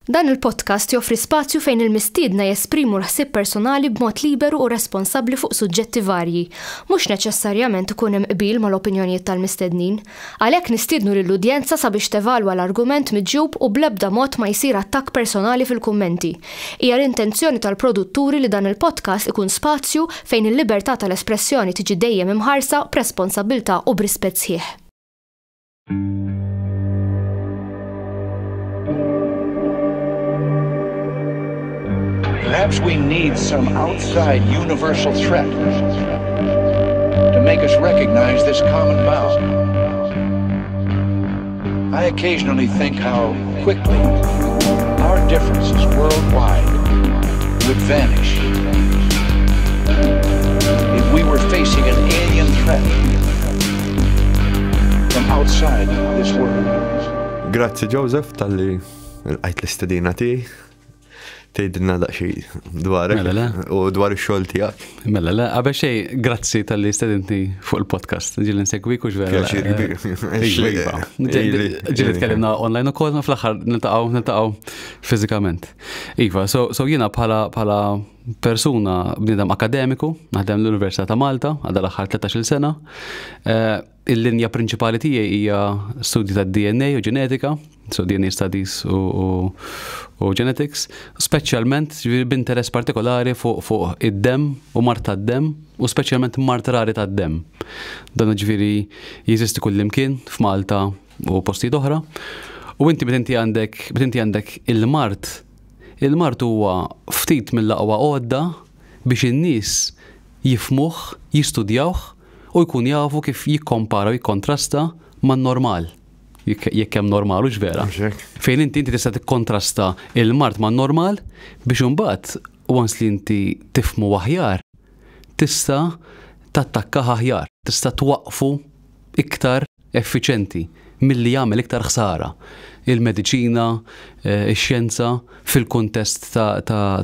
Dan il-podcast joffri spazju fejn il-mistiedna jesprimu l-ħsieb personali b'mod liberu u responsabbli fuq suġġetti varji. Mhux neċessarjament ikun hemm qbil mal-opinjonijiet tal-mistednin. Għalhekk nistiednu lill-udjenza sabiex tevalwa l-argument miġjub u bl-ebda mod ma jsir attakk personali fil-kummenti. Hija l-intenzjoni tal-produtturi li dan il-podcast ikun spazju fejn il-libertà tal-espressjoni tiġi dejjem imħarsa b'responsabbiltà u b'rispett sħiħ. Perhaps we need some outside universal threat to make us recognize this common bond. I occasionally think how quickly our differences worldwide would vanish if we were facing an alien threat from outside this world. Grazzi Joseph talli lqajt l-istedina tiegħi. Tgħidilna daqsxejn dwarek Mela le. u dwar ix-xogħol tiegħek. Mela, le, qabel xejn, grazzi talli stedintni fuq il-podcast. Ġieli nsegwik u vera. Pjaċir kbir. Iva, iva. Ili, Ġieli ili. tkellimna online ukoll, ma fl-aħħar niltaqgħu niltaqgħu fiżikament. Iva, so, so jiena bħala bħala persuna bniedem akademiku, naħdem l-Università ta' Malta għal l-aħħar 13-il sena. Eh, Il-linja prinċipali tiegħi hija studji ta' DNA u ġenetika, so DNA studies u, u, u genetics, speċjalment ġifieri b'interess partikolari fuq fuq id-dem u mard tad-dem u speċjalment mard rari tad-dem. Dan ġifieri jeżisti kullimkien f'Malta u postijiet oħra. U inti meta inti għandek meta inti għandek il-mard, il-mard huwa ftit mill-aqwa għodda biex in-nies jifhmuh, jistudjawh u jkun jafu kif jikkompara u jikkontrasta man-normal. Jekk jekk hemm normal u vera. Mhux hekk? Fejn inti inti tista' tikkontrasta il-mard man-normal biex imbagħad once li inti tifhmu aħjar, tista' tattakkaha aħjar, tista' twaqqfu iktar effiċenti milli jagħmel iktar ħsara. Il-mediċina, eh, ix-xjenza fil-kuntest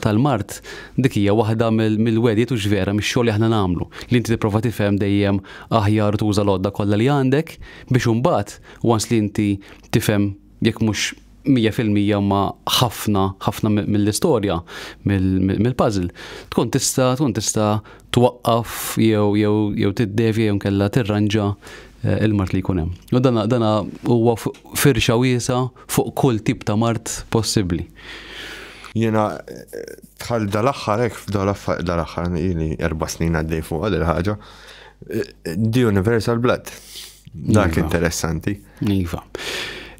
tal-mard, dik hija waħda mill-wegħdiet u vera mix-xogħol li aħna nagħmlu. Li inti tipprova tifhem dejjem aħjar u tuża l-għodda kollha li għandek biex imbagħad once li inti tifhem jekk mhux 100% ma ħafna ħafna mill-istorja mill-puzzle tkun tista' tkun tista' twaqqaf jew jew jew tiddevja jew nkella tirranġa eh, il-mard li jkun hemm. U dana dana huwa firxa wiesa fuq kull tip ta' mard possibbli. Jiena eh, tħal dal-aħħar hekk f'dal-aħħar dal-aħħar ili 4 snin għaddej fuq għal ħaġa. Eh, The Universal Blood. Dak Iva. interessanti. Iva.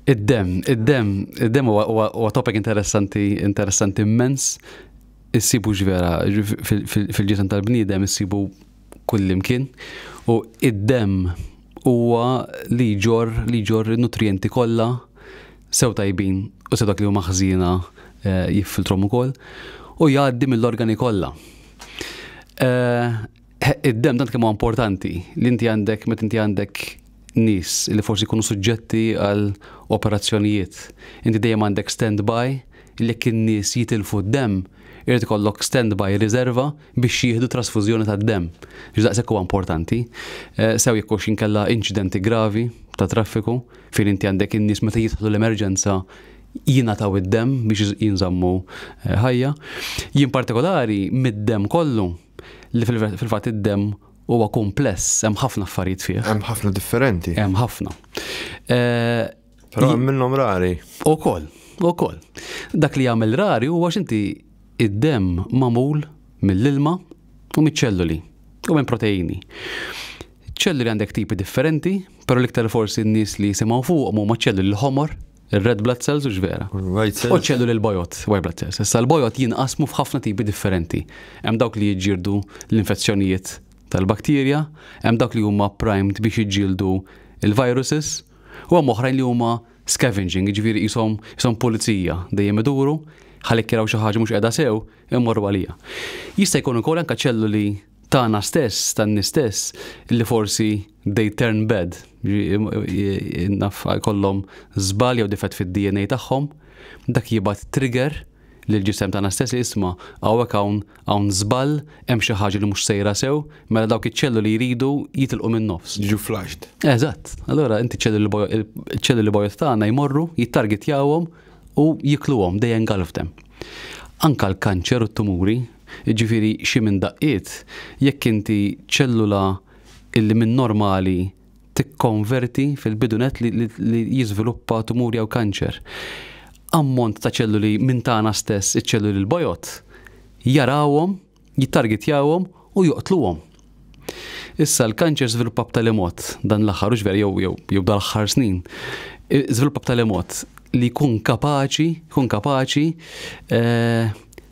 Id-dem, id-dem, id-dem huwa- huwa huwa topic interessanti, interessanti immens. Issibu ġvera fil-ġisem tal-bniedem issibu kullimkien. U id-dem huwa li jġorr li jġorr nutrienti kollha sew tajbin u sew dak li huma ħżiena eh, jiffiltrom ukoll u jgħaddi mill-organi kollha. Eh, Id-dem tant kemm huwa importanti li inti għandek meta inti għandek nies li forsi jkunu suġġetti għal operazzjonijiet. Inti dejjem għandek stand-by li jekk in-nies jitilfu d-dem, irid ikollok stand-by riserva biex jieħdu trasfużjoni tad-dem. Daqshekk huwa importanti. Eh, Sew jekk hux inkella inċidenti gravi ta' traffiku fejn inti għandek in-nies meta jidħlu l-emerġenza jingħataw id-dem biex jinżammu eh, ħajja. Jien partikolari mid-dem kollu li fil-fatt id-dem huwa kompless, hemm ħafna affarijiet fih. Hemm ħafna differenti. Hemm ħafna. Eh, Però hemm minnhom rari. Ukoll, ukoll. Dak li jagħmel rari huwa x'inti id-dem magħmul mill-ilma u miċ-ċelluli u minn proteini. ċelluli għandek tipi differenti, però l-iktar forsi n-nies li jisimgħu fuqhom huma ċelluli l-ħomor, il-red blood cells u ġvera. White U cells. ċelluli l-bojod, white blood cells. Issa l-bojod jinqasmu f'ħafna tipi differenti. Hemm dawk li jiġġieldu l-infezzjonijiet tal-bakterja, hemm dawk li huma primed biex jiġġieldu il-viruses, u hemm oħrajn li huma scavenging, jiġifieri qishom qishom pulizija dejjem iduru, ħalli jaraw xi ħaġa mhux qiegħda sew, immorru għalija. Jista' jkun ukoll anke ċelluli tagħna stess, tan-nies stess, li forsi they turn bad, naf kollhom żball jew difett fid-DNA tagħhom, dak jibgħat trigger lil ġisem tagħna stess li isma' hawnhekk hawn hawn żball, hemm xi ħaġa li mhux sejra sew, mela dawk iċ-ċelluli jridu jitilqu min-nofs. Jiġu flushed. Eżatt. Allora inti ċelluli bojod tagħna jmorru, jittargetjawhom u jikluhom, they engulf them. Anka l-kanċer u t-tumuri, ġifieri xi minn daqqiet, jekk inti ċellula illi minn normali tikkonverti fil-bidunet li jiżviluppa tumuri jew kanċer. Ammont ta' ċelluli minn tagħna stess, iċ-ċelluli l-bojod, jarawhom, jittargetjawhom u joqtluhom. Issa l-kanċer żviluppa b'tali mod dan l-aħħar, hux vera, jew dal-aħħar snin, żviluppa b'tali mod li jkun kapaċi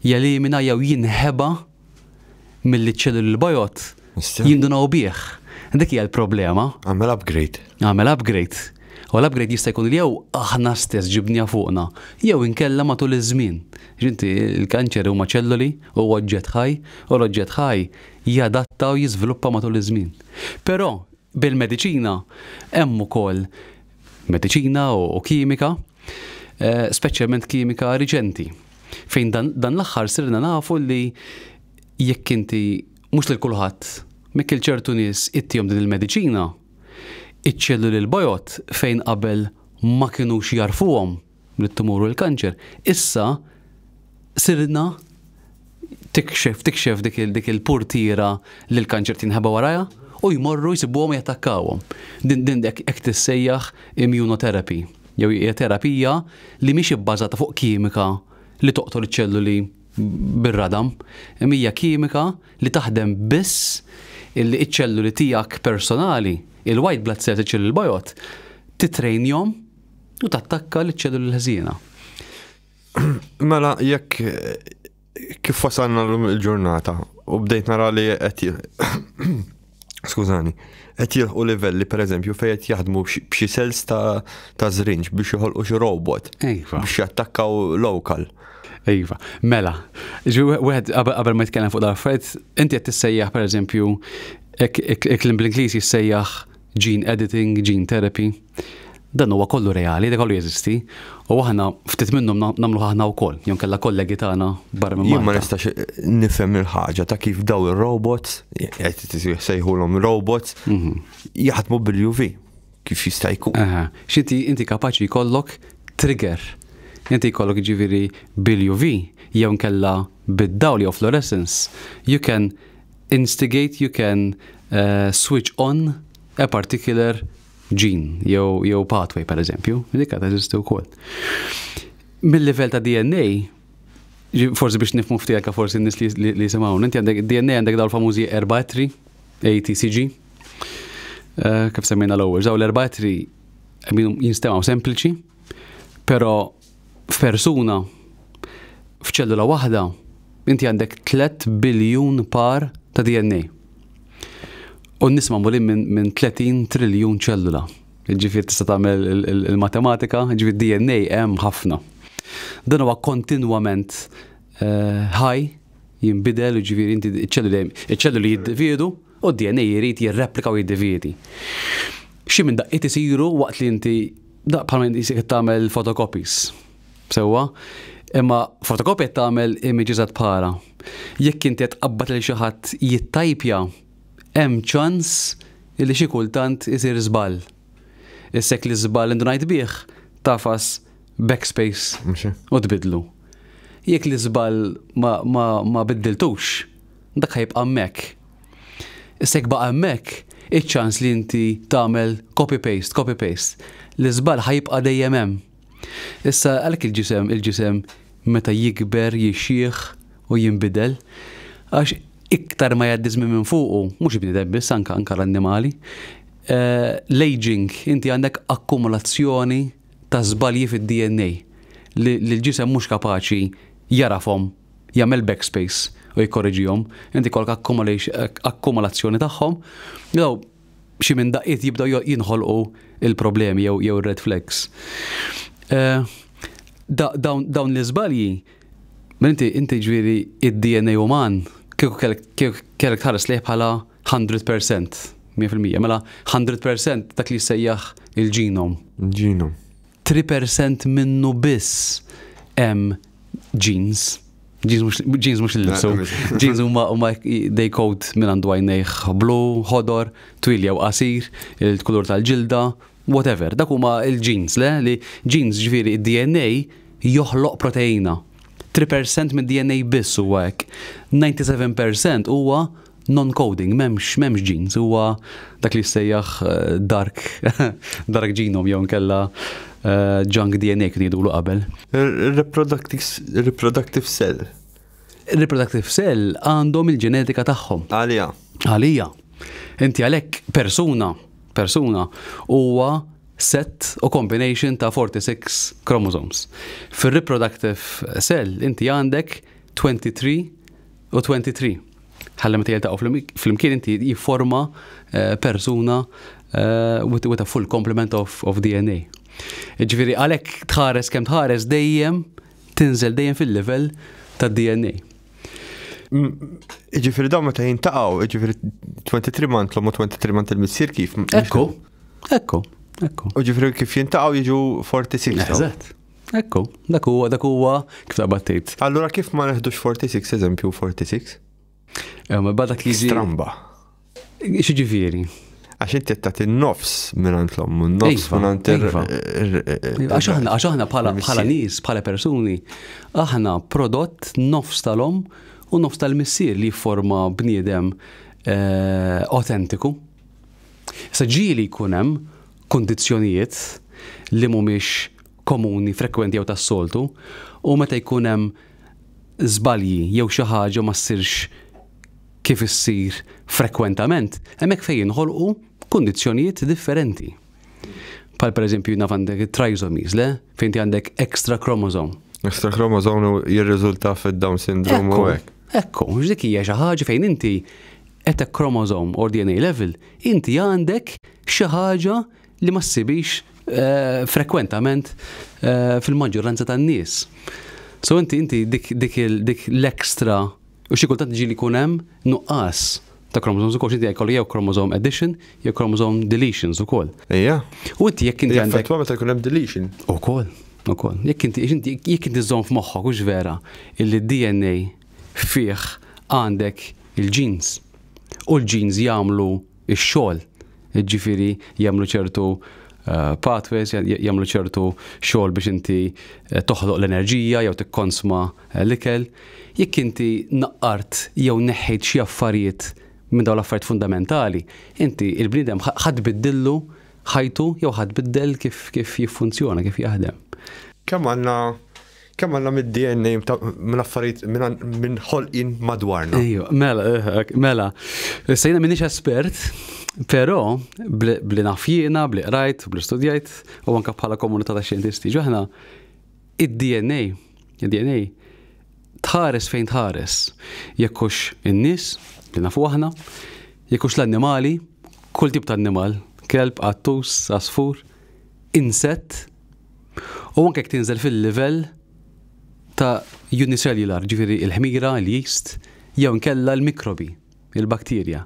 jelimina jew jinħeba milli ċelluli l-bojod jindunaw bih. Dik hija l-problema. Għamel upgrade. Għamel upgrade. U l-upgrade jista' jkun li jew aħna stess ġibnieha fuqna, jew inkella matul iż-żmien. Ġinti, il-kanċer huma ċelluli u oġġett ħaj, u l-oġġett ħaj jadatta u jiżviluppa matul iż-żmien. Però bil-mediċina hemm ukoll mediċina u kimika, speċjalment kimika riċenti, fejn dan l-aħħar sirna nafu li jekk inti mhux lil kulħadd, mekk il ċertu nies ittihom din il-mediċina, iċ-ċelluli l-bojod fejn qabel ma kinux jarfuhom lit-tumur u l-kanċer, issa sirna tikxef dik il-purtira li l-kanċer tinħeba waraja u jmorru jsibuhom, jattakkawhom. Din hekk tissejjaħ immunotherapy, jew hija terapija li mhix ibbażata fuq kimika li toqtol iċ-ċelluli bir-radam, imma hija kimika li taħdem biss illi iċ-ċelluli tiegħek personali, il-white blood cells, iċ-ċelluli l-bojod, titrejnjom u tattakka l-ċelluli l-ħżiena. Mela, jekk kif wasalna l il-ġurnata u bdejt nara li qed, skużani, qed jilħqu livelli, pereżempju, fejn qed jaħdmu b'xi cells ta' żrinġ biex joħolqu xi robot biex jattakkaw local. Iva, mela, wieħed qabel ma jitkellem fuq dal-affarijiet, inti qed tissejjaħ, pereżempju, hekk bl-Ingliż jissejjaħ gene editing, gene therapy. Dan huwa kollu reali, dak kollu jeżisti, u aħna ftit minnhom nagħmlu aħna wkoll, jew kellha kollegi tagħna barra minn Jien ma Malta. Nistax nifhem il-ħaġa ta' kif daw ir-robots, qed sejħulhom robots, jaħdmu bil-UV. Kif jista' jkun? Aha, x'inti inti kapaċi jkollok trigger. Inti jkollok, ġifieri, bil-UV jew nkella bid-dawl jew fluorescence. You can instigate, you can switch on a particular gene jew pathway, per eżempju. Dik teżisti wkoll. Mill-livell ta' DNA, forsi biex nifhmu ftit anke forsi n-nies li jisimgħu, inti għandek DNA, għandek dawn il-famużi erba' ittri, ATCG, kif semmejna l-ewwel, dawn l-erba' ittri, I mean, jinstemgħu sempliċi, però f'persuna, f'ċellula waħda, inti għandek 3 biljun par ta' DNA. U n-nies magħmulin minn 30 triljun ċellula. Ġifieri tista' tagħmel il-matematika, ġifieri DNA hemm ħafna. Dan huwa kontinwament ħaj, jinbidel, ġifieri inti iċ-ċelluli jiddividu u d-DNA jrid jirreplika u jiddividi. Xi minn daqqiet isiru waqt li inti da bħalma inti qed tagħmel photocopies. Sewwa, imma photocopy qed tagħmel images għad bħala. Jekk inti qed tqabbad lil xi ħadd jittajpja, hemm ċans li xi kultant isir żball. Issa li żball indunajt bih, tagħfas backspace u tbidlu. Jekk li żball ma biddiltux, dak ħa jibqa' hemmhekk. Issa jekk baqa' hemmhekk, iċ-ċans li inti tagħmel copy-paste, copy-paste, li żball ħa jibqa' dejjem hemm. Issa għalhekk il-ġisem meta jikber, jixjieħ u jinbidel, għax iktar ma jgħaddi żmien minn fuqu, mhux bniedem biss, anka l-annimali, l-aging, inti għandek akkumulazzjoni ta' żbalji fid-DNA li l-ġisem mhux kapaċi jarafhom, jagħmel backspace u jkorreġihom, inti jkollok akkumulazzjoni tagħhom, jew xi minn daqqiet jibdew jinħolqu il-problemi jew red flags. Dawn l-iżbalji, inti ġifieri id-DNA uman, kieku kellek tħares lejh bħala 100%, 100%, mela 100% dak li sejjaħ il-ġenom. Ġenom. 3% minnu biss hemm genes. Jeans mhux il-libsu. Genes huma they code minn għandu għajnejh blu, ħodor, twil jew qasir, il-kulur tal-ġilda, whatever. Dak huma il-genes, le? Li genes, ġifieri id-DNA joħloq proteina. 3% mid-DNA biss huwa hekk. 97% huwa non-coding, m'hemmx genes, huwa dak li jissejjaħ dark dark genome jew nkella junk DNA kien jgħidulu qabel. Reproductive cell. Reproductive cell għandhom il-ġenetika tagħhom. Għalija. Għalija. Inti għalhekk persuna huwa set u combination ta' 46 chromosomes. Fil-reproductive cell inti għandek 23 u 23. Ħalli meta jiltaqgħu flimkien inti jifforma persuna with a full complement of DNA. Ġifieri għalhekk tħares kemm tħares dejjem tinżel dejjem fil-level ta' DNA. Ġifieri dawn meta jiltaqgħu, ġifieri 23 mingħand l-omm u 23 mingħand il-missier kif? Ekku. U ġifieri kif jiltaqgħu jiġu 46. Eżatt. Ekku, dak huwa kif taqbad tgħid. Allura kif ma neħdux 46 eżempju 46? Ma badak li Stramba. X'jiġifieri? Għax inti tagħti nofs mingħand l-omm u nofs mingħand Għax aħna bħala nies, bħala persuni, aħna prodott nofs tal-omm u nofs tal-missier li jifforma bniedem autentiku. Sa ġieli jkun hemm kondizzjonijiet li mhumiex komuni, frekwenti jew tas-soltu, u meta jkun hemm żbalji jew xi ħaġa ma ssirx kif issir frekwentament, hemmhekk fejn jinħolqu kondizzjonijiet differenti. Bħal per eżempju naf għandek trisomies, le? Fejn għandek extra chromosome. Extra chromosome jirriżulta fid-Down syndrome u hekk. Ekku, dik hija xi ħaġa fejn inti at a chromosome or DNA level, inti għandek xi ħaġa li ma ssibix frekwentament fil-maġġoranza tan-nies. So inti dik l-extra u xi kultant ġieli jkun hemm nuqqas ta' chromosomes ukoll xi jkollu jew chromosome addition jew chromosome deletions ukoll. Ejja. U inti jekk inti għandek. Jaffettwa meta jkun hemm deletion. Ukoll. Jekk inti żżomm f'moħħok hux vera illi DNA fih għandek il-genes u l-genes jagħmlu ix-xogħol. Ġifieri jagħmlu ċertu pathways, jagħmlu ċertu xogħol biex inti toħloq l-enerġija jew tikkonsma l-ikel. Jekk inti naqqart jew neħħejt xi affarijiet minn dawn l-affarijiet fundamentali, inti il-bniedem ħa tbiddillu ħajtu jew ħa tbiddel kif jiffunzjona, kif jaħdem. Kemm għandna mid-DNA minn affarijiet minn ħolqien madwarna? Ejju, mela. Issa jiena m'iniex espert, però bli naf jiena, bli qrajt, bli studjajt, u anka bħala komunità ta' xjentisti, ġaħna id-DNA, id-DNA tħares fejn tħares. Jekk hux in-nies, li nafu aħna, jekk hux l-annimali, kull tip ta' annimal, kelb, qattus, asfur, insett, u anke jekk tinżel fil-livell ta' unicellular, ġifieri il-ħmira, il-yeast, jew nkella l-mikrobi, il-bakterja.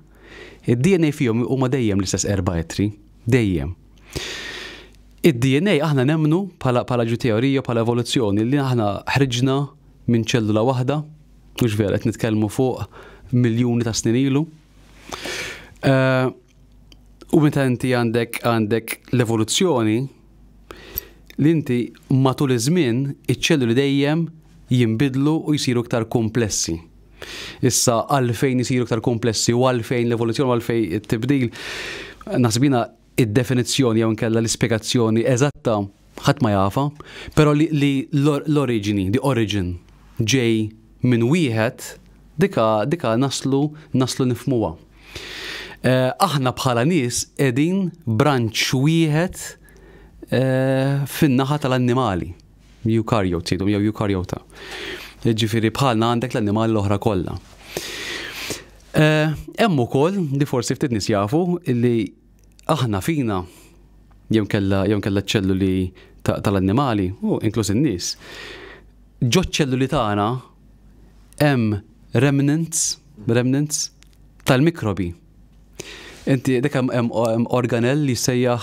Id-DNA fihom huma dejjem l-istess erba' ittri, dejjem. Id-DNA aħna nemmnu bħala ġu teorija, bħala evoluzzjoni li aħna ħriġna minn ċellula waħda, mhux vera qed nitkellmu fuq miljuni ta' snin ilu. U meta inti għandek l-evoluzzjoni, li inti matul iż-żmien iċ-ċelluli dejjem jinbidlu u jsiru iktar komplessi. Issa għalfejn jisiru iktar komplessi u għalfejn l-evoluzzjoni u għalfejn it-tibdil, naħseb jiena id-definizzjoni jew inkella l-ispjegazzjoni eżatta ħadd ma jafha, però li l-oriġini, the origin ġej minn wieħed dika naslu nifhmuha. Aħna bħala nies qegħdin branch wieħed fin-naħa tal-annimali, eukaryotes jgħidhom jew eukaryota. Ġifieri bħalna għandek l-annimali l-oħra kollha. Hemm ukoll li forsi ftit nies jafu li aħna fina jew kella ċelluli tal-annimali u inkluż in-nies. Ġo ċelluli tagħna hemm remnants tal-mikrobi. Inti dik hemm organell li sejjaħ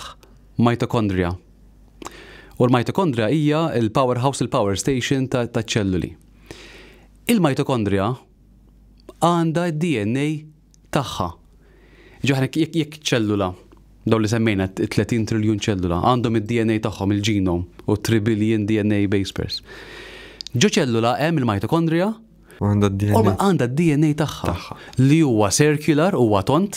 mitochondria. U l-mitochondria hija il-powerhouse, il-power station ta' ċelluli. Il-mitochondria għandha d-DNA tagħha. Ġaħna jekk ċellula Dawn li semmejna 30 triljun ċellula għandhom id-DNA tagħhom, il-genome, u 3 billion DNA base pairs. Ġo ċellula hemm il-mitokondrija. U għandha d-DNA. Għandha d-DNA tagħha. Li huwa circular, huwa tond.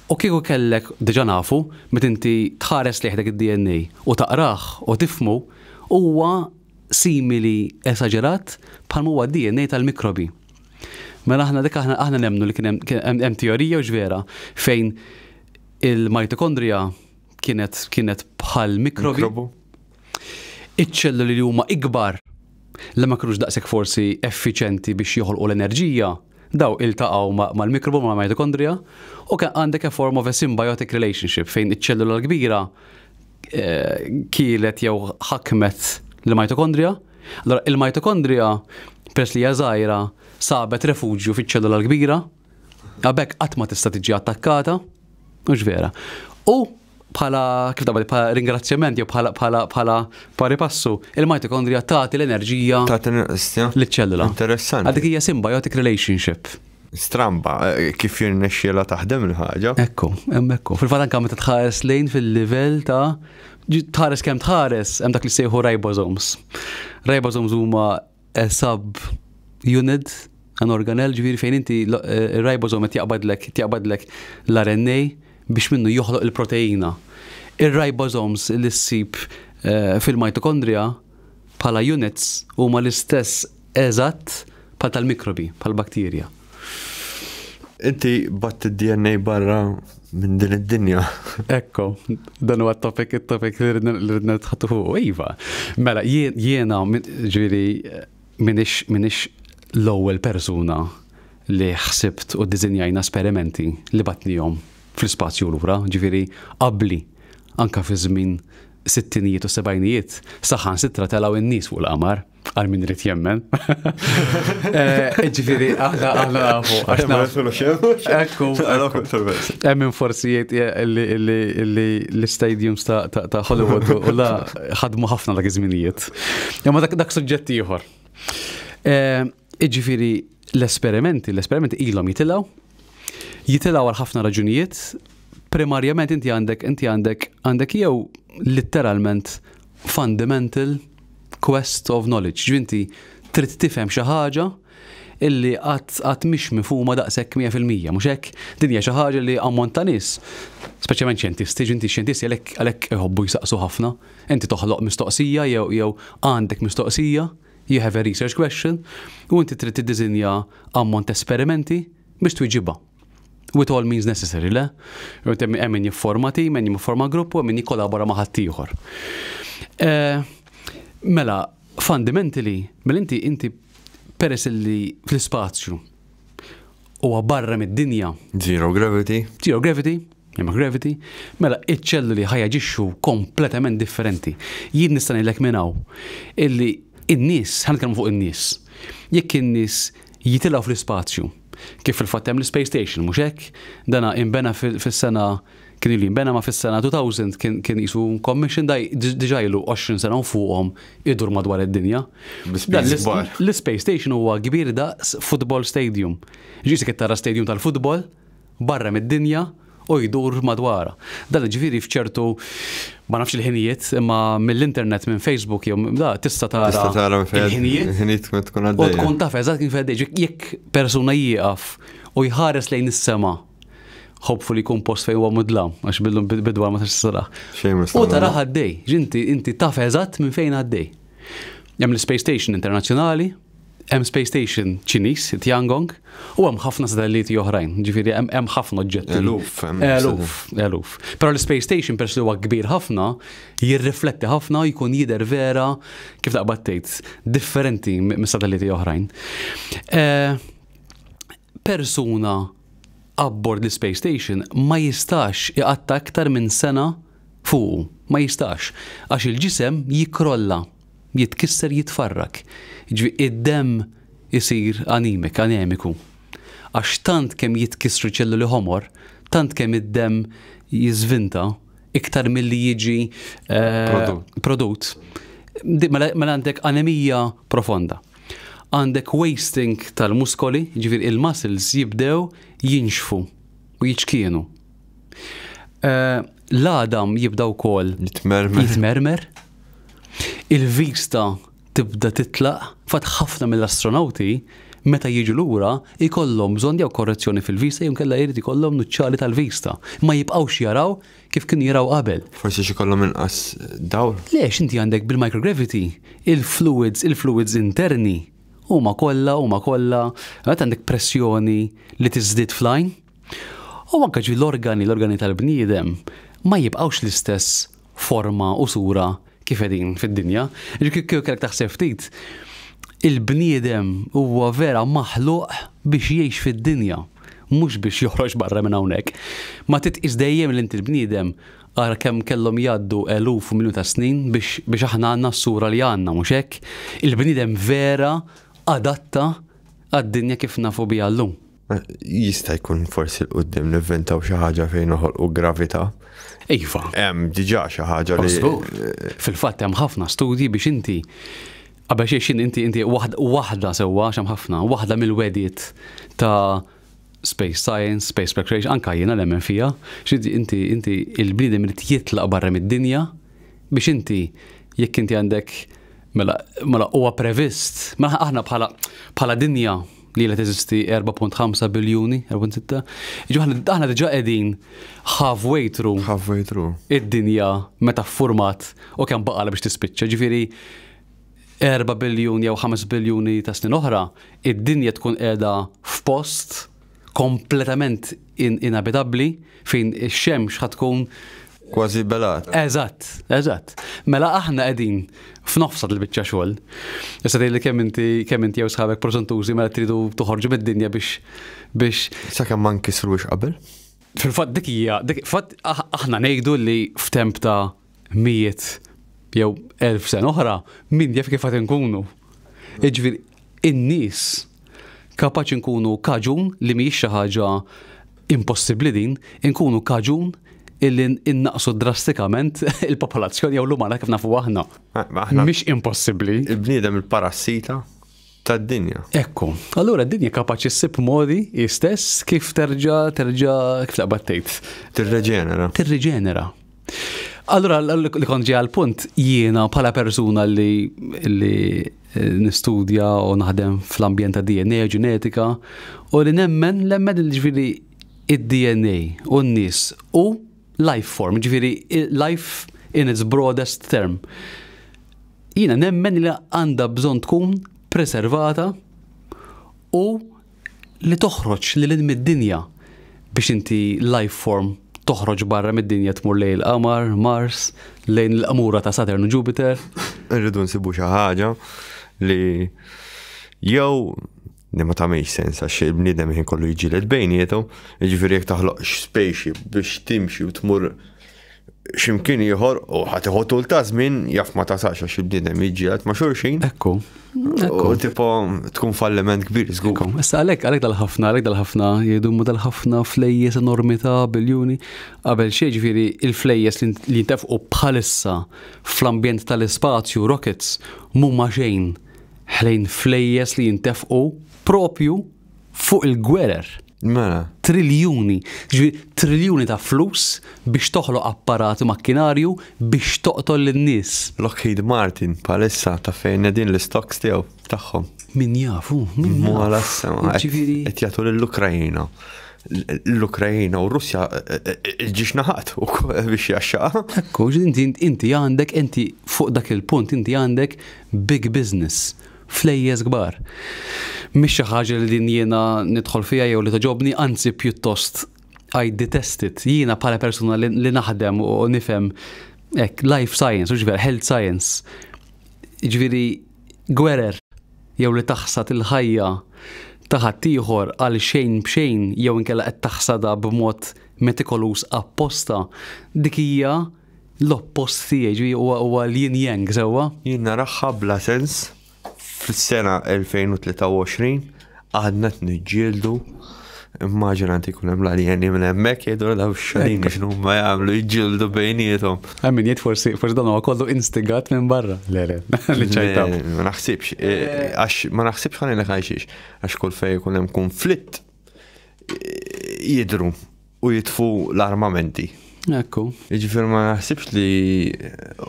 U kieku kellek, diġà nafu, meta inti tħares lejh dak id-DNA u taqrah u tifhmu, huwa simili esaġerat bħal huwa DNA tal-mikrobi. Mela aħna dik aħna nemmnu li kien hemm teorija u vera fejn il-mitokondrija kienet bħal mikrobi. Iċ-ċelluli li huma ikbar li ma kinux daqshekk forsi effiċenti biex joħolqu l-enerġija, daw iltaqgħu mal-mikrobu, mal-mitokondrija, u kien għandek a form of a symbiotic relationship fejn iċ-ċellula l-kbira kielet jew ħakmet l-mitokondrija. Allora il-mitokondrija, peress li hija żgħira, sabet refuġju fiċ-ċellula l-kbira, għalhekk qatt ma tista' tiġi attakkata, mhux vera. U bħala, kif taqbad, bħala ringrazzjament jew bħala pari passu, il-mitokondrija tagħti l-enerġija Tagħti l-enerġija liċ-ċellula. Interessanti. Għadik hija symbiotic relationship. Stramba, kif jirnexxiela taħdem il-ħaġa. Ekku, hemm ekku. Fil-fatt anke meta tħares lejn fil-livell ta' tħares kemm tħares, hemm dak li sejħu ribosomes. Ribosomes huma a sub unit, an organelle, ġifieri fejn inti il-ribosome qed jaqbadlek l-RNA biex minnu joħloq il-proteina. Ir-ribosomes li ssib fil-mitokondrija bħala units huma l-istess eżatt bħal tal-mikrobi, bħal bakterja. Inti bgħatt id-DNA barra minn din id-dinja. Ekko, dan huwa topic, il-topic li ridna nitħaddtu fuq. Iva, mela, jiena, ġifieri, minix l-ewwel persuna li ħsibt u dizinjajna esperimenti li bgħatnihom fl-ispazju lura, ġifieri qabli, anka fi żmien sittinijiet u sebgħinijiet, saħansitra telgħu in-nies fuq l-qamar, għal min irid jemmen. Ġifieri, aħna nafu, għax nafu. Ekku, hemm min forsi jgħid li l-stadiums ta' Hollywood u la ħadmu ħafna dak iż-żminijiet. Imma dak suġġett ieħor. Ġifieri, l-esperimenti ilhom jitilgħu, jitilgħu għal ħafna raġunijiet. Primarjament inti għandek jew literalment fundamental quest of knowledge. Ġifieri trid tifhem xi ħaġa illi qatt mhix mifhuma daqshekk 100%, mhux hekk? Din hija xi ħaġa li ammont ta' nies, speċjalment xjentisti, ġinti xjentisti għalhekk iħobbu jsaqsu ħafna. Inti toħloq mistoqsija jew għandek mistoqsija, you have a research question, u inti trid tiddisinja ammont esperimenti biex twiġibha. With all means necessary, le? Hemm min jifforma team, hemm min jifforma grupp u hemm min jikkollabora ma' ħaddieħor. Mela, fundamentally, mela inti peress li fl-ispazju huwa barra mid-dinja. Zero gravity. Zero gravity, imma gravity, mela iċ-ċelluli ħa jaġixxu kompletament differenti. Jien nista' ngħidlek minn hawn illi in-nies, ħa nitkellmu fuq in-nies, jekk in-nies jitilgħu fl-ispazju, kif fil-fatt hemm l-Space Station, mhux hekk? Dana imbena fis-sena, kien ilu jinbena ma fis-sena 2000 kien jisu commission daj diġà ilu 20 sena u fuqhom idur madwar id-dinja. Bi Dan space bar. l-Space Station huwa kbir daqs football stadium. Ġisek qed tara stadium tal-futbol barra mid-dinja u jdur madwara. Dan ġifieri f'ċertu, ma nafx il-ħinijiet, imma mill-internet, minn Facebook jew da tista' tara Tista' tara minn fejn il-ħinijiet. il-ħinijiet tkun tkun U għaddejja. tkun taf eżatt kif għaddej. Jekk persuna jieqaf u jħares lejn is-sema, hopefully jkun post fejn huwa mudlam, għax billum bidwar ma tax saraħ. Xejn ma U tara nagħmlu. għaddej, ġinti inti taf eżatt minn fejn għaddej. Hemm l-Space Station Internazzjonali, hemm Space Station Ċiniż, Tiangong, u hemm ħafna satelliti oħrajn, ġifieri hemm ħafna oġġetti. Eluf, hemm Eluf, eluf. Però l-Space Station peress li huwa kbir ħafna, jirrifletti ħafna, jkun jidher vera, kif taqbad tgħid, differenti mis-satelliti oħrajn. Persuna abbord l-Space Station ma jistax iqatta aktar minn sena fuqu, ma jistax, għax il-ġisem jikrolla, jitkisser, jitfarrak. Ġifieri id-dem isir anemik, anemiku. Għax tant kemm jitkissru ċelluli ħomor, tant kemm id-dem jiżvinta iktar milli jiġi Prodott. prodott. Mela għandek anemija profonda. Għandek wasting tal-muskoli, ġifieri il-muscles jibdew jinxfu u jiċkienu. L-għadam jibda wkoll jitmermer. Jitmermer. Il-vista tibda titlaq, fatt ħafna mill-astronawti meta jiġu lura jkollhom bżonn jew korrezzjoni fil-vista jew inkella jrid ikollhom nuċċali tal-vista. Ma jibqgħux jaraw kif kienu jaraw qabel. Forsi xi jkollhom inqas dawl. Le, x'inti għandek bil-microgravity, il-fluids, il-fluids interni huma kollha, huma kollha, meta għandek pressjoni li tiżdied fl-għajn. U anke ġi l-organi, l-organi tal-bniedem ma jibqgħux l-istess forma u sura kif qegħdin fid-dinja. Ġi kif kellek taħseb ftit, il-bniedem huwa vera maħluq biex jgħix fid-dinja, mhux biex joħroġ barra minn hawnhekk. Ma titqis dejjem li inti l-bniedem ara kemm kellhom jgħaddu eluf u miljun ta' snin biex biex aħna għandna s-sura li għandna, mhux hekk? Il-bniedem vera adatta għad-dinja kif nafu biha llum. Jista' jkun forsi 'l quddiem nivvintaw xi ħaġa fejn noħolqu gravità. Iva. Hemm diġà xi ħaġa li. Fil-fatt hemm ħafna studji biex inti qabel xejn inti inti waħda sewwa għax hemm ħafna, waħda mill-wegħdiet ta' space science, space exploration, anka jiena nemmen fiha, x'inti inti inti il-bniedem irid jitlaq barra mid-dinja biex inti jekk inti għandek mela mela huwa previst, mela aħna bħala bħala dinja li ilha teżisti 4.5 biljuni, 4.6, ġu aħna diġà qegħdin halfway through Halfway through. id-dinja meta ffurmat u kemm baqala biex tispiċċa, ġifieri 4 biljun jew 5 biljuni ta' snin oħra, id-dinja tkun qiegħda f'post kompletament inabitabbli fejn ix-xemx ħa tkun Kważi belata. Eżatt, eżatt. Mela aħna qegħdin f'nofsa dil-biċċa xogħol. Issa tgħidli kemm inti kemm inti jew sħabek prosuntużi mela tridu toħorġu mid-dinja biex biex Sakemm ma nkisrux qabel. Fil-fatt dik hija, dik fatt aħna ngħidu li f'temp ta' mijiet jew 1000 sena oħra, min jaf kif għad inkunu. Jiġifieri in-nies kapaċi nkunu kaġun li mhijiex xi ħaġa impossibbli din, inkunu kaġun illi innaqsu drastikament il-popolazzjoni jew l-umana kif nafu aħna. Mhix impossibbli. Il-bniedem il-parassita tad-dinja. Ekku. Allura d-dinja kapaċi ssib modi hi stess kif terġa' terġa' kif taqbad tgħid. Tirreġenera. Tirriġenera. Allura li kont ġej għall-punt jiena bħala persuna li li nistudja u naħdem fl-ambjent ta' DNA u ġenetika u li nemmen nemmen li ġifieri id-DNA u n-nies u life form, ġifieri life in its broadest term. Jiena nemmen li għandha bżonn tkun preservata u li toħroġ lil hinn mid-dinja biex inti life form toħroġ barra mid-dinja tmur lejn il-qamar, Mars, lejn il-qmura ta' Saturn u Jupiter. Irridu nsibu xi ħaġa li jew li ma tagħmilx sens għax il-bniedem ħin kollu jiġġieled bejnietu, jiġifieri jekk taħloq spaceship biex timxi u tmur x'imkien ieħor u ħa tieħu tul ta' żmien jaf ma tasalx għax il-bniedem jiġġieled ma' xulxin. Ekku. U tipo tkun falliment kbir żgur. Issa għalhekk għalhekk dal-ħafna għalhekk dal-ħafna jgħidu dal-ħafna flejjes enormi ta' biljuni. Qabel xejn ġifieri il-flejjes li jintefqu bħalissa fl-ambjent tal-ispazju rockets mhuma xejn ħlejn flejjes li jintefqu propju fuq il-gwerer. Mela. Triljuni, ġifieri triljuni ta' flus biex toħloq apparat u makkinarju biex toqtol lin-nies. Lockheed Martin bħalissa ta' fejn qegħdin l-istocks tiegħu tagħhom. Min jaf, hu, min jaf. Mala s-sema. Ġifieri. Qed jagħtu lill-Ukrajina. L-Ukrajina u Russja il-ġiex naħat u biex jaxxaqha. Ekku, inti inti għandek inti fuq dak il-punt inti għandek big business. Flejjes kbar. Mhix xi ħaġa li din jiena nidħol fiha jew li togħġobni, anzi pjuttost I detest it. Jiena bħala persuna li, li naħdem u nifhem hekk life science, u ġifieri health science. Ġifieri gwerer jew li taħsad il-ħajja ta' ħaddieħor għal xejn b'xejn jew inkella qed taħsadha b'mod metikoluż apposta, dik hija L-oppost tiegħi, ġifieri huwa huwa l-yin yang sewwa. Jien naraha bla sens fis-sena 2023 għadna qed niġġieldu. Immaġina inti jkun hemm l-aljeni minn hemmhekk jgħidu daw x-xadini x'inhuma jagħmlu jiġġieldu bejniethom. Hemm min jgħid forsi forsi dan huwa kollu instigat minn barra. Le le, li ċajtaw. Ma naħsibx, għax ma naħsibx ħa ngħidlek għalxiex, għax kull fejn ikun hemm kunflitt jidhru u jitfu l-armamenti. Ekku. Jiġifieri ma naħsibx li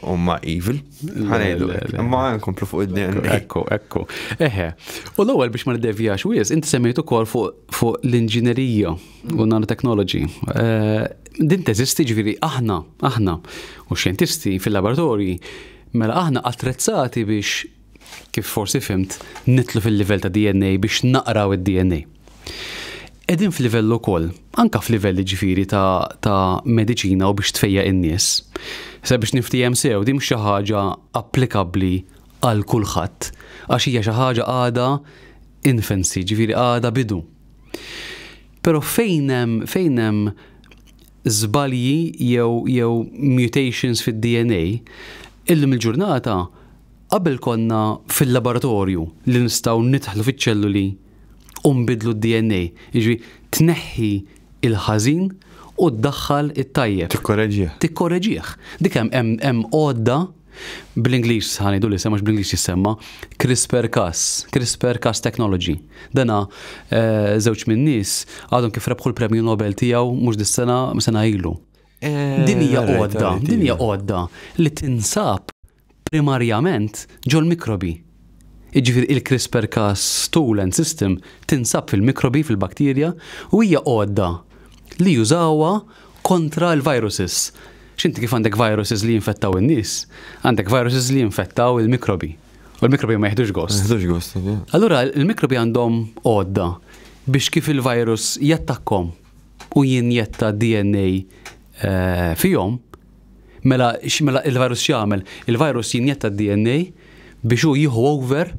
huma evil. Ħa ngħidu hekk. Imma nkomplu fuq id-DNA. Ekku, ekku. Eħe. U l-ewwel biex ma niddevjax wisq, inti semmejt ukoll fuq l-inġinerija u nanotechnology. Eh, din teżisti ġifieri aħna, aħna u xjentisti fil-laboratorji, mela aħna attrezzati biex kif forsi fhimt, nidħlu fil-livell ta' DNA biex naqraw id-DNA. Qegħdin f'livell ukoll, anka f'livelli ġifieri ta', ta mediċina u biex tfejjaq in-nies. Se biex niftiehem sew, din mhux xi ħaġa applikabbli għal kulħadd, għax hija xi ħaġa għadha infancy, ġifieri għadha bidu. Però fejn hemm fejn hemm żbalji jew jew mutations fid-DNA, illum il-ġurnata qabel konna fil-laboratorju li nistgħu nidħlu fiċ-ċelluli u nbidlu d-DNA, jiġifieri tneħħi il-ħażin u ddaħħal it-tajjeb. Tikkoreġih. Tikkoreġih. Dik hemm hemm hemm għodda bl-Ingliż ħa ngħidu l-isem għax bl-Ingliż jissemma CRISPR-Cas, CRISPR-Cas Technology. Dana eh, żewġ min-nies għadhom kif rebħu l-Premju Nobel tiegħu mhux dis-sena sena ilu. Eh, Din hija għodda, din hija għodda li tinsab primarjament ġol-mikrobi. Jiġifieri il-CRISPR-Cas tool and system tinsab fil-mikrobi, fil-bakterja, u hija għodda li jużawha kontra l-viruses. X'inti kif għandek viruses li jinfettaw in-nies, għandek viruses li jinfettaw il-mikrobi. U l-mikrobi ma jiħdux gost. Jiħdux gost, yeah. Allura il-mikrobi għandhom għodda biex kif il-virus jattakkom u jinjetta DNA eh, fihom, Mela, mela il-virus x'jagħmel? Il-virus jinjetta d-DNA biex hu jieħu over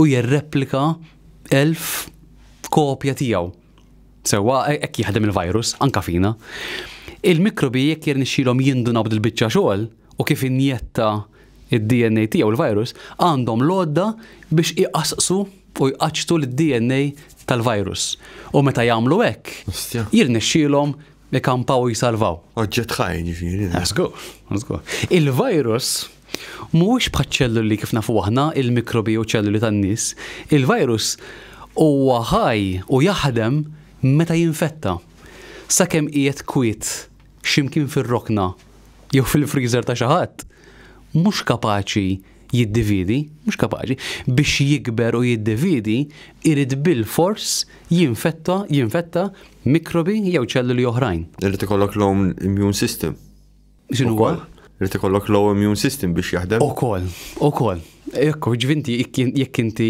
u jirreplika 1000 kopja tiegħu. Sewwa hekk jaħdem il-virus, anka fina. Il-mikrobi jekk jirnexxielhom jindunaw b'dil-biċċa xogħol u kif injetta id-DNA tiegħu il-virus, għandhom l-għodda biex iqasqsu u jqaċċtu l-DNA tal-virus. U meta jagħmlu hekk, jirnexxielhom ikampaw u jsalvaw. Oġġett ħaj ġifieri. Let's go, let's go. Il-virus mhuwiex bħaċ-ċelluli kif nafu aħna, il-mikrobi u ċelluli tan-nies. Il-virus huwa ħaj u jaħdem meta jinfetta. Sakemm qiegħed kwiet x'imkien fir-rokna jew fil-freezer ta' xi ħadd, mhux kapaċi jiddividi, mhux kapaċi, biex jikber u jiddividi, irid bilfors jinfetta, jinfetta mikrobi jew ċelluli oħrajn. Irid ikollok low immune system. X'inhu huwa? Irid ikollok low immune system biex jaħdem. Ukoll, ukoll. Ekku, ġvinti, jekk inti,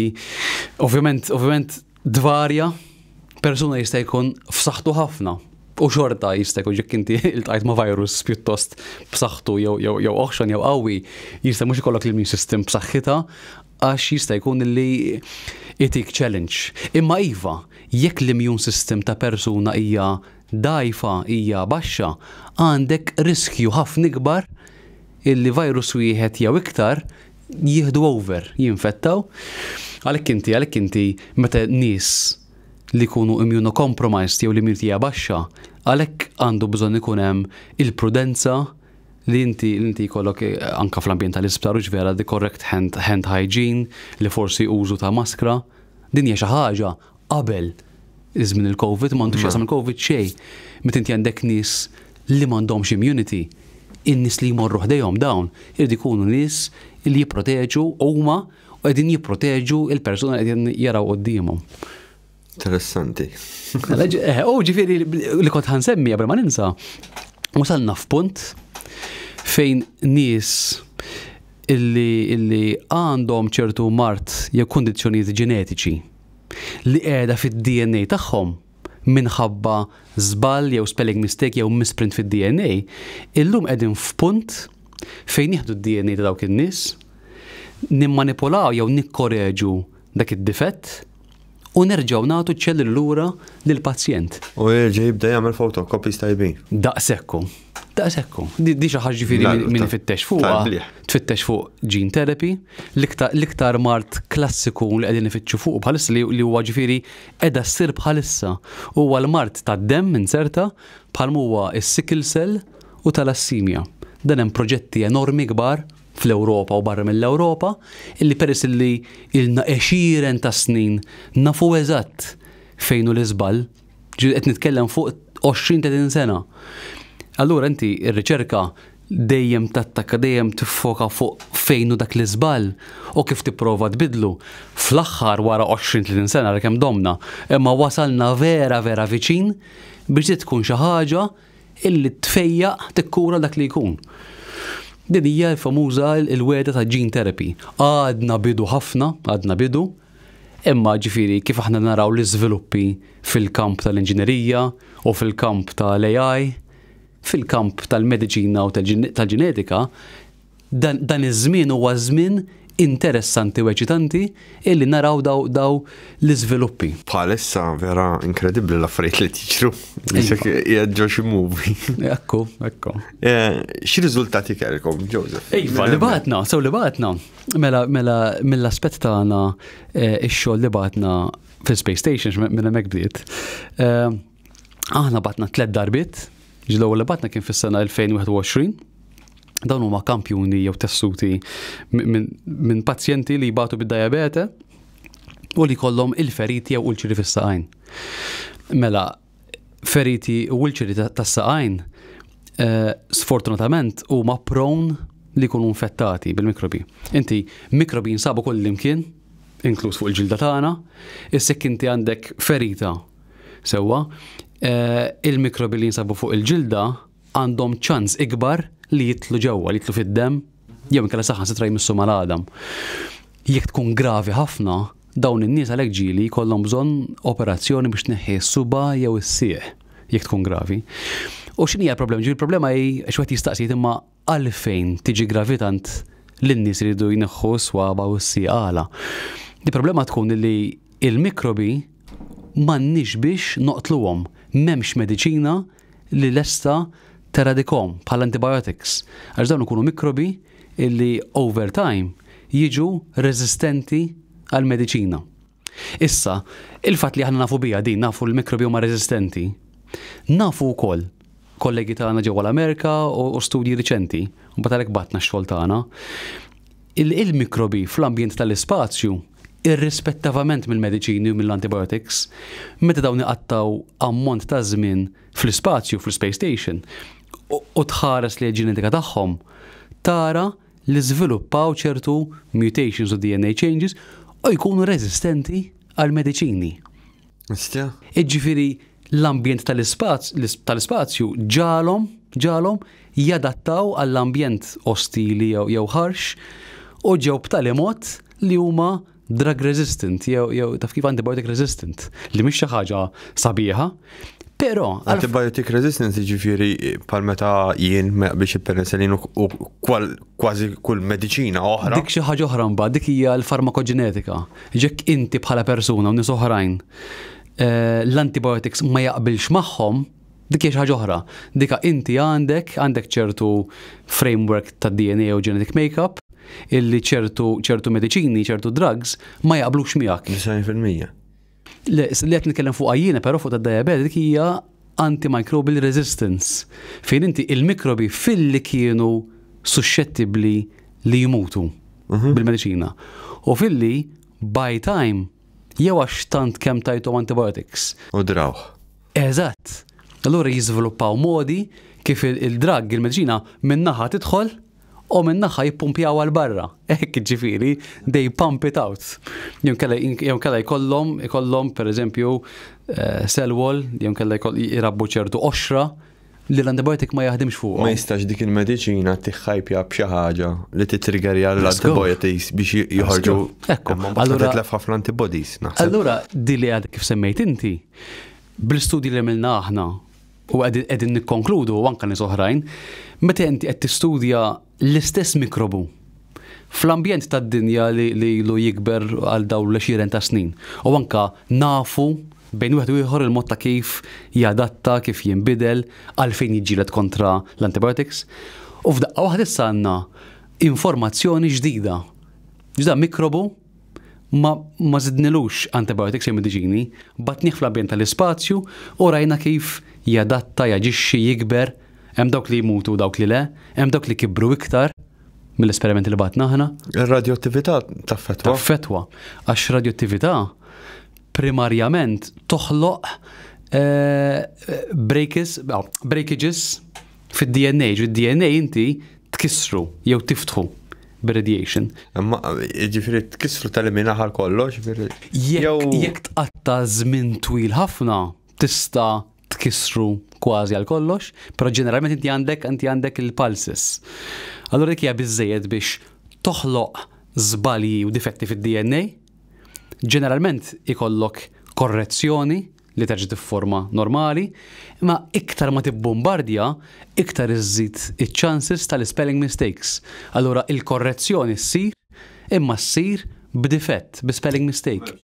ovvjament, ovvjament, dvarja, persuna jista' jkun f'saħħtu ħafna. U xorta jista' jkun jekk inti iltqajt ma' virus pjuttost b'saħħtu jew jew jew oħxon jew qawwi, jista' mhux ikollok l-immune system b'saħħitha għax jista' jkun li itik challenge. Imma iva, jekk l-immune system ta' persuna hija dgħajfa, hija baxxa, għandek riskju ħafna ikbar illi virus wieħed jew iktar jieħdu over, jinfettaw. Għalhekk inti, għalhekk inti meta nies li jkunu immunocompromised jew l-immunity hija baxxa, għalhekk għandu bżonn ikun hemm il-prudenza li inti li inti jkollok eh, anka fl-ambjent tal-isptar u vera the correct hand, hand hygiene, li forsi użu ta' maskra. Din hija xi ħaġa qabel iż-żmien il-Covid, m'għandux x'jaqsam il-Covid xejn. Meta inti għandek nies li m'għandhomx immunity, in-nies li jmorru ħdejhom dawn irid ikunu nies li jipproteġu huma u qegħdin jipproteġu il-persuna li qegħdin jaraw quddiemhom. Interessanti. Mela, eh, u ġifieri li kont ħansemmi qabel ma ninsa, wasalna f'punt fejn nies illi, illi għandhom ċertu mard jew kundizzjonijiet ġenetiċi li qiegħda fid-DNA tagħhom minħabba żball jew spelling mistake jew misprint fid-DNA, illum qegħdin f'punt fejn nieħdu d-DNA ta' dawk in-nies, nimmanipulaw jew nikkoreġu dak id-difett u nerġgħu nagħtu ċ-ċelluli lura lill-pazjent. U jerġa' jibda jagħmel photocopies tajbin. Daqshekk hu. Daqshekk hu. Di xi ħaġa ġifieri min ifittex fuqha. Tfittex fuq gene therapy, l-iktar mard klassiku li qegħdin ifittxu fuq bħalissa li huwa ġifieri qiegħda ssir bħalissa huwa l-mard tad-demm inzerta bħal huwa s-sickle cell u talassemia. Dan hemm proġetti enormi kbar fl-Ewropa u barra mill-Ewropa illi peress illi ilna għexieren ta' snin nafu eżatt fejn hu l-iżball, ġifieri qed nitkellem fuq 20-30 sena. Allura inti r-riċerka dejjem tattakka, dejjem tiffoka fuq fejn hu dak l-iżball u kif tipprova tbiddlu. Fl-aħħar wara 20-30 sena ara kemm domna, imma wasalna vera vera viċin biex di tkun xi ħaġa illi tfejjaq, tikkura dak li jkun. Din hija l-famuża l-wegħda ta' gene therapy. Għadna bidu ħafna, għadna bidu, imma ġifieri kif aħna naraw l-iżviluppi fil-kamp tal-inġinerija u fil-kamp tal-AI, fil-kamp tal-mediċina u tal-ġenetika, dan iż-żmien huwa żmien interessanti u eċitanti illi naraw daw l-iżviluppi. Bħalissa vera inkredibbli l-affarijiet li tiġru. Qiegħed ġo xi movie. Ekku, ekku. Xi riżultati kellkom, Joseph? Iva, li bagħatna, sew li bagħatna. Mela, mela mill-aspett tagħna ix-xogħol li bagħatna fil-Space Station minn hemmhekk bdiet. Aħna bagħatna 3 darbiet, l-ewwel li bagħatna kien fis-sena 2021. Dawn huma kampjuni jew tessuti minn pazjenti li jbatu bid-diabete u li jkollhom il-feriti jew ulċeri fis-saqajn. Mela, feriti u ulċeri tas-saqajn sfortunatament huma prone li jkunu infettati bil-mikrobi. Inti mikrobi jinsabu kull imkien, inkluż fuq il-ġilda tagħna, issa jekk inti għandek ferita sewwa, il-mikrobi li jinsabu fuq il-ġilda għandhom ċans ikbar li jitlu ġewwa, li jitlu fid-dem, jew inkella saħansitra jmissu mal-għadam. Jekk tkun gravi ħafna, dawn in-nies għalhekk ġieli jkollhom bżonn operazzjoni biex tneħħi s-suba jew is-sieq, jekk tkun gravi. U x'inhi l-problema? Ġifieri il-problema hi għax wieħed jistaqsi imma għalfejn tiġi gravi tant li n-nies iridu jneħħu s-swaba u s-sieq għala. Di problema tkun li il-mikrobi m'għandniex biex noqtluhom, m'hemmx mediċina li lesta teradikom bħal antibiotics, għax dawn ikunu mikrobi illi over time jiġu resistenti għal mediċina. Issa, il-fatt li aħna nafu bija din, nafu l-mikrobi huma resistenti, nafu wkoll kollegi tagħna ġewwa l-Amerika u studji riċenti, u mbagħad għalhekk bagħatna x-xogħol tagħna, il-mikrobi fl-ambjent tal-ispazju, irrispettavament mill-mediċini u mill-antibiotics, meta dawn iqattaw ammont ta' żmien fl-ispazju, fl-space station, u tħares li l-ġenetika tagħhom, tara li żviluppaw ċertu mutations u DNA changes u jkunu resistenti għal mediċini. Istja? Iġifieri l-ambjent tal-ispazju ġalhom jadattaw għall-ambjent ostili jew harsh u ġew b'tali mod li huma drug resistant jew taf kif antibiotic resistant, li mhix xi ħaġa sabiħa, però Antibiotic resistance jiġifieri bħal meta jien biex il-penicillin u kważi kull mediċina oħra. Dik xi ħaġa oħra mbagħad, dik hija l-farmakoġenetika. Jekk inti bħala persuna u nies oħrajn l-antibiotics ma jaqbilx magħhom, dik hija xi ħaġa oħra. Dika inti għandek ċertu framework ta' DNA u genetic makeup illi ċertu mediċini, ċertu drugs ma jaqblux miegħek. 90%. Le, li qed nitkellem fuq għajjina, però fuq tad-diabetes dik hija antimicrobial resistance, fejn inti il-mikrobi filli kienu suscettibbli li jmutu bil-mediċina. U filli by time jew għax tant kemm tajtu antibiotics. U drawh. Eżatt. Allura jiżviluppaw modi kif il-drug, il-mediċina, min-naħa tidħol u min-naħa jippumpjaw għal barra. Hekk ġifieri, they pump it out. Jew kella jkollhom per eżempju cell wall, jew kella jrabbu ċertu qoxra li l-antibiotic ma jaħdimx fuq. Ma jistax dik il-mediċina tiħħajpja b'xi ħaġa li titriggerja Let's go. l-antibiotics biex joħorġu. Ekku. Imma mbagħad titlef ħafna antibodies, naħseb. Allura, di li għadek kif semmejt inti, bl-istudji li għamilna aħna u qegħdin nikkonkludu u anke nies oħrajn, meta inti qed tistudja l-istess mikrobu fl-ambjent tad-dinja li ilu jikber għal dawn l-għexieren ta' snin u anka nafu bejn wieħed u ieħor il-mod ta' kif jadatta, kif jinbidel, għalfejn jiġġieled kontra l-antibiotics. U f'daqqa waħda issa għandna informazzjoni ġdida. Ġda mikrobu ma zidnilux antibiotics jew mediċini, bagħatnieh fl-ambjent tal-ispazju u rajna kif jadatta, jaġixxi, jikber, hemm dawk li jmutu u dawk li le, hemm dawk li kibru iktar mill-esperimenti li bagħatna aħna. Ir-radioattività taffetwa? Taffetwa, għax radioattività primarjament toħloq breakages Fid-DNA, ġifieri d-DNA inti tkissru jew tiftħu bir-radiation. Imma jiġifieri tkissru teliminah għal kollox, jiġifieri. Jekk tqatta' żmien twil ħafna tista' tkissru kważi għal kollox, però ġeneralment inti għandek inti għandek il-pulses. Allura dik hija biżżejjed biex toħloq żbalji u difetti fid-DNA. Ġeneralment ikollok korrezzjoni li terġa' tifforma normali, imma iktar ma tibbombardja, iktar iżżid iċ-chances tal-spelling mistakes. Allura il-korrezzjoni ssir imma ssir b'difett, bi spelling mistake.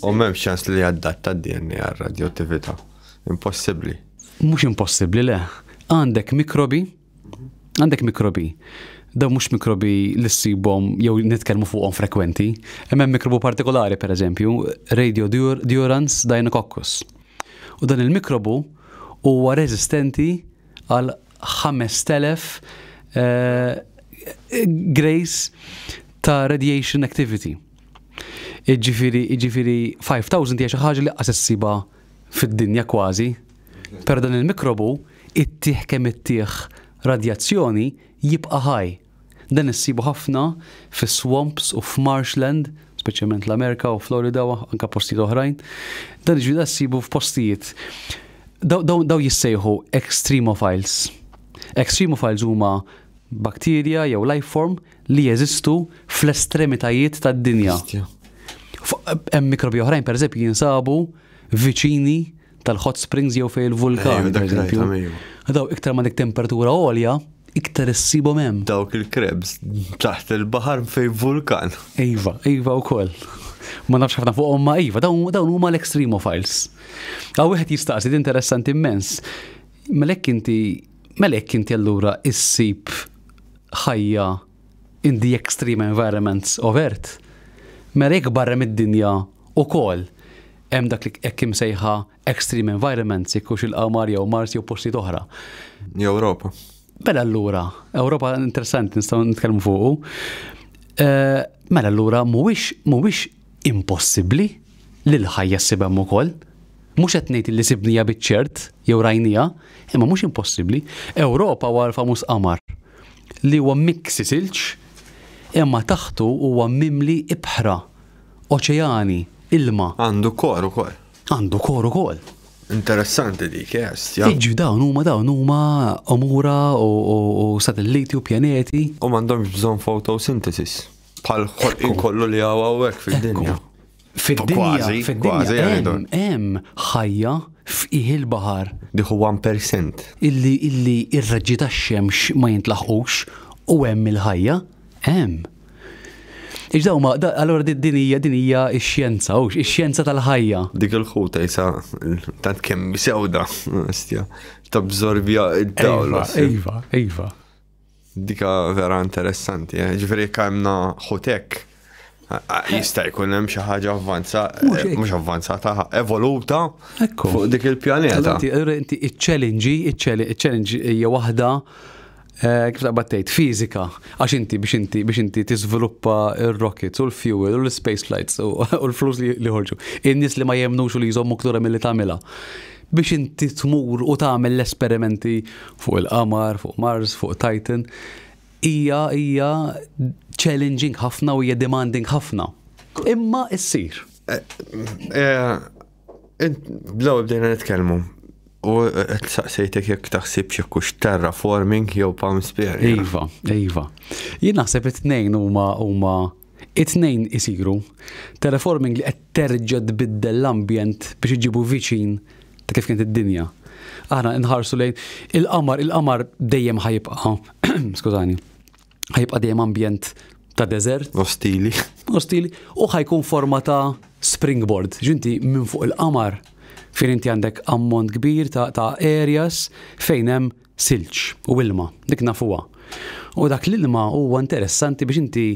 U m'hemmx ċans li jadatta d-DNA għar-radjoattività. Impossibbli. Mhux impossibbli le. Għandek mikrobi, għandek mikrobi. Dawn mhux mikrobi li ssibhom jew nitkellmu fuqhom frekwenti. Hemm mikrobu partikolari pereżempju, Radiodurans Deinococcus. U dan il-mikrobu huwa reżistenti għal 5000 eh, grays ta' radiation activity. Iġifieri, iġifieri 5000 hija xi ħaġa li qas issibha fid-dinja kważi. Però dan il-mikrobu ittih kemm ittih radjazzjoni jibqa' ħaj. Dan issibu ħafna fi swamps u f'marshland, speċjalment l-Amerika u Florida u anka postijiet oħrajn. Dan ġifieri ssibu f'postijiet. Daw jissejħu extremophiles. Extremophiles huma bakterja jew life form li jeżistu fl-estremitajiet tad-dinja. Hemm mikrobi oħrajn pereżempju jinsabu viċini tal-hot springs jew fejn il-vulkan. Daw iktar ma dik temperatura għolja, iktar issibhom hemm. Dawk il-krebs taħt il-baħar fejn vulkan. Iva, iva wkoll. Ma nafx ħafna fuqhom ma iva, dawn huma l-extremophiles. Għaw wieħed jistaqsi interessanti immens. Mela jekk inti mela jekk inti allura issib ħajja in the extreme environments of Earth, mela jekk barra mid-dinja ukoll hemm dak li hekk imsejħa extreme environments, jekk hux il-qamar jew Mars jew postijiet oħra. Ewropa. Mela allura, Ewropa interessanti nistgħu nitkellmu fuqu. Eh, mela allura mhuwiex mhuwiex impossibbli li l-ħajja ssib hemm ukoll. Mhux qed ngħid li sibnija biċ-ċert jew rajnija, imma mhux impossibbli. Ewropa huwa l-famuż qamar li huwa miksi silġ, imma taħtu huwa mimli ibħra, oċeani, ilma. Għandu kor ukoll. Għandu kor ukoll. Interessanti dik, yes. Iġi dawn huma dawn huma omura u satelliti u pjaneti. U m'għandhomx bżonn photosynthesis. Bħal ħolqien kollu li hawn hawnhekk fid-dinja. Fid-dinja, fid-dinja hemm ħajja f'qiegħ il-baħar. Diħu 1%. Illi illi ir-raġġi tax-xemx ma jintlaħqux u hemm il-ħajja, hemm. Iġda huma, allura din hija din hija x-xjenza, hux ix-xjenza tal-ħajja. Dik il-ħuta jisa tant kemm sewda, ostja, tabsorbja id-dawl. Iva, iva. Dika vera interessanti, eh? ġifieri jekk għandna ħutek, jista' jkun hemm xi ħaġa avvanza, eh, mhux avvanzata, evoluta fuq dik il-pjaneta. Allura inti iċ-challenge, iċ-challenge hija waħda Eh, kif taqbad tgħid, fiżika, għax inti biex inti biex inti tiżviluppa r-rockets u l-fuel u l-space flights u l-flus li ħorġu. In-nies li ma jemnux u li jżommu ktura milli tagħmilha. Biex inti tmur u tagħmel l-esperimenti fuq il-qamar, fuq Mars, fuq Titan, hija hija challenging ħafna u hija demanding ħafna. Imma issir. Eh, eh, Bl-ewwel bdejna nitkellmu u qed saqsejtek jekk taħsibx jekk hux terraforming jew palm spearing. Iva, iva. Jien naħseb it-tnejn huma huma it-tnejn isiru. Terraforming li qed terġa' tbiddel l-ambjent biex iġibu viċin ta' kif kienet id-dinja. Aħna nħarsu lejn il-qamar, il-qamar dejjem ħajibqa' skużani. ħajibqa' dejjem ambjent ta' deżert. Ostili. Ostili. U ħajkun forma ta' springboard. Ġinti minn fuq il-qamar fejn inti għandek ammont kbir ta', ta areas fejn hemm silġ u ilma, dik nafuha. U dak l-ilma huwa interessanti biex inti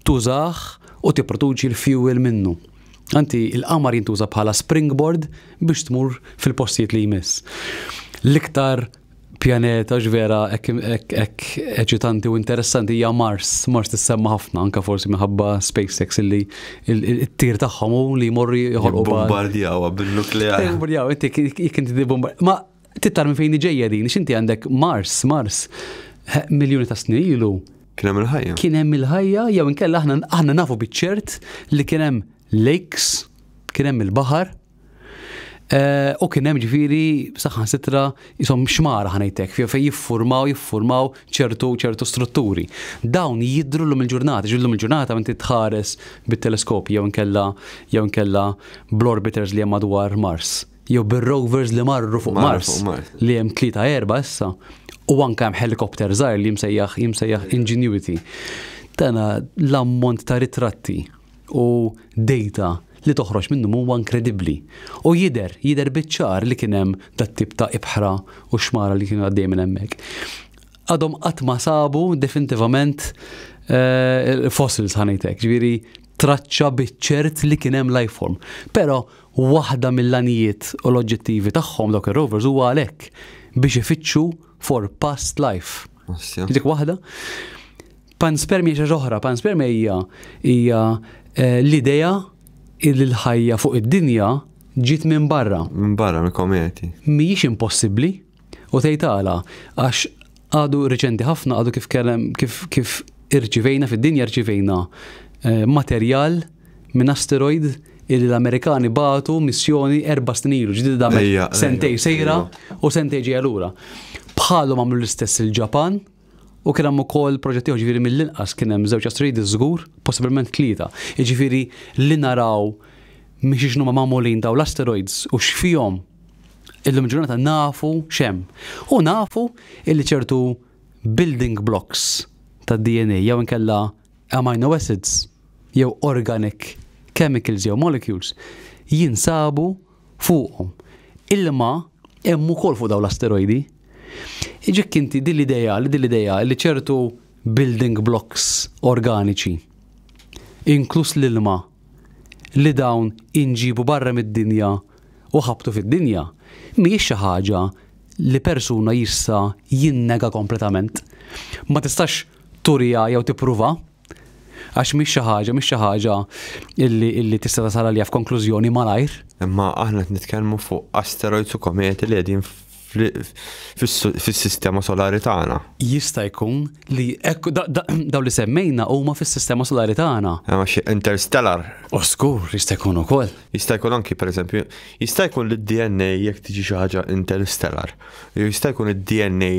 tużah u tipproduċi l-fuel minnu. Anti il-qamar jintuża bħala springboard biex tmur fil-postijiet li jmiss. L-iktar pjaneta ġvera hekk eċitanti u interessanti hija Mars. Mars tissemma ħafna anka forsi minħabba SpaceX illi it-tir tagħhom hu li jmorru joħolqu Bombardjaw bil-nuklear. Bombardjaw, inti jekk inti bombard. Ma tittar minn fejn ġejja din, x'inti għandek Mars, Mars, miljuni ta' snin ilu. Kien hemm il-ħajja. Kien hemm il-ħajja jew inkella aħna aħna nafu biċ-ċert li kien hemm lakes, kien hemm il-baħar, u kien hemm ġifieri saħansitra jisom xmara ħa ngħidlek fejn jiffurmaw ċertu strutturi. Dawn jidhru llum il-ġurnata, llum il-ġurnata inti tħares bit-teleskopji jew inkella bl-orbiters li hemm madwar Mars jew bir-rovers li marru fuq Mars li hemm tlieta, erba' issa, u anke hemm helikopter żgħir li jimsejjaħ Ingenuity. Tana l-ammont ta' ritratti u data li toħroġ minnu huwa inkredibbli. U jidher biċ-ċar li kien hemm dat tip ta' ibħra u xmara li kienu għaddej minn hemmhekk. Għadhom qatt ma sabu definitivament fossils, ħa ngħidlek, ġifieri traċċa biċ-ċert li kien hemm life form. Però waħda mill-għanijiet u l-oġġettivi tagħhom dawk ir-rovers huwa għalhekk biex ifittxu for past life. Dik waħda. Panspermia xi oħra, panspermia hija l-idea li l-ħajja fuq id-dinja ġiet minn barra. Minn barra, minn kometi. Mhijiex impossibbli u tgħid għax għadu reċenti ħafna, għadu kif kellem kif irċivejna fid-dinja, rċivejna materjal minn asteroid illi l-Amerikani bagħtu missjoni 4 snin ilu, ġdida, sentej sejra u sentej ġejja lura. Bħalu għamlu l-istess il-Ġapan u kien hemm ukoll proġetti, ġifieri mill-inqas kien hemm żewġ asteroidi żgur, possibilment tlieta. Jiġifieri li naraw mhix x'inhuma magħmulin daw l-asteroids u x'fihom, illum ġurnata nafu x'hemm. U nafu illi ċertu building blocks ta' DNA jew inkella amino acids jew organic chemicals jew molecules jinsabu fuqhom. Ilma hemm ukoll fuq dawn l-asteroidi. Iġik inti din l-idea li ċertu building blocks organiċi, inkluż l-ilma, li dawn inġibu barra mid-dinja u ħabtu fid-dinja, mhijiex xi ħaġa li persuna jista' jinnega kompletament. Ma tistax turija jew tippruva, għax mhix xi ħaġa illi tista' tasal għalija f'konklużjoni malajr. Imma aħna qed nitkellmu fuq asteroids u kometi li qegħdin fis-sistema solari tagħna. Jista' jkun li ekku daw li semmejna huma fis-sistema solari tagħna. Imma xi interstellar. U skur jista' jkun ukoll. Jista' jkun anki, pereżempju, jista' jkun li d-DNA, jekk tiġi xi ħaġa interstellar, jista' jkun id-DNA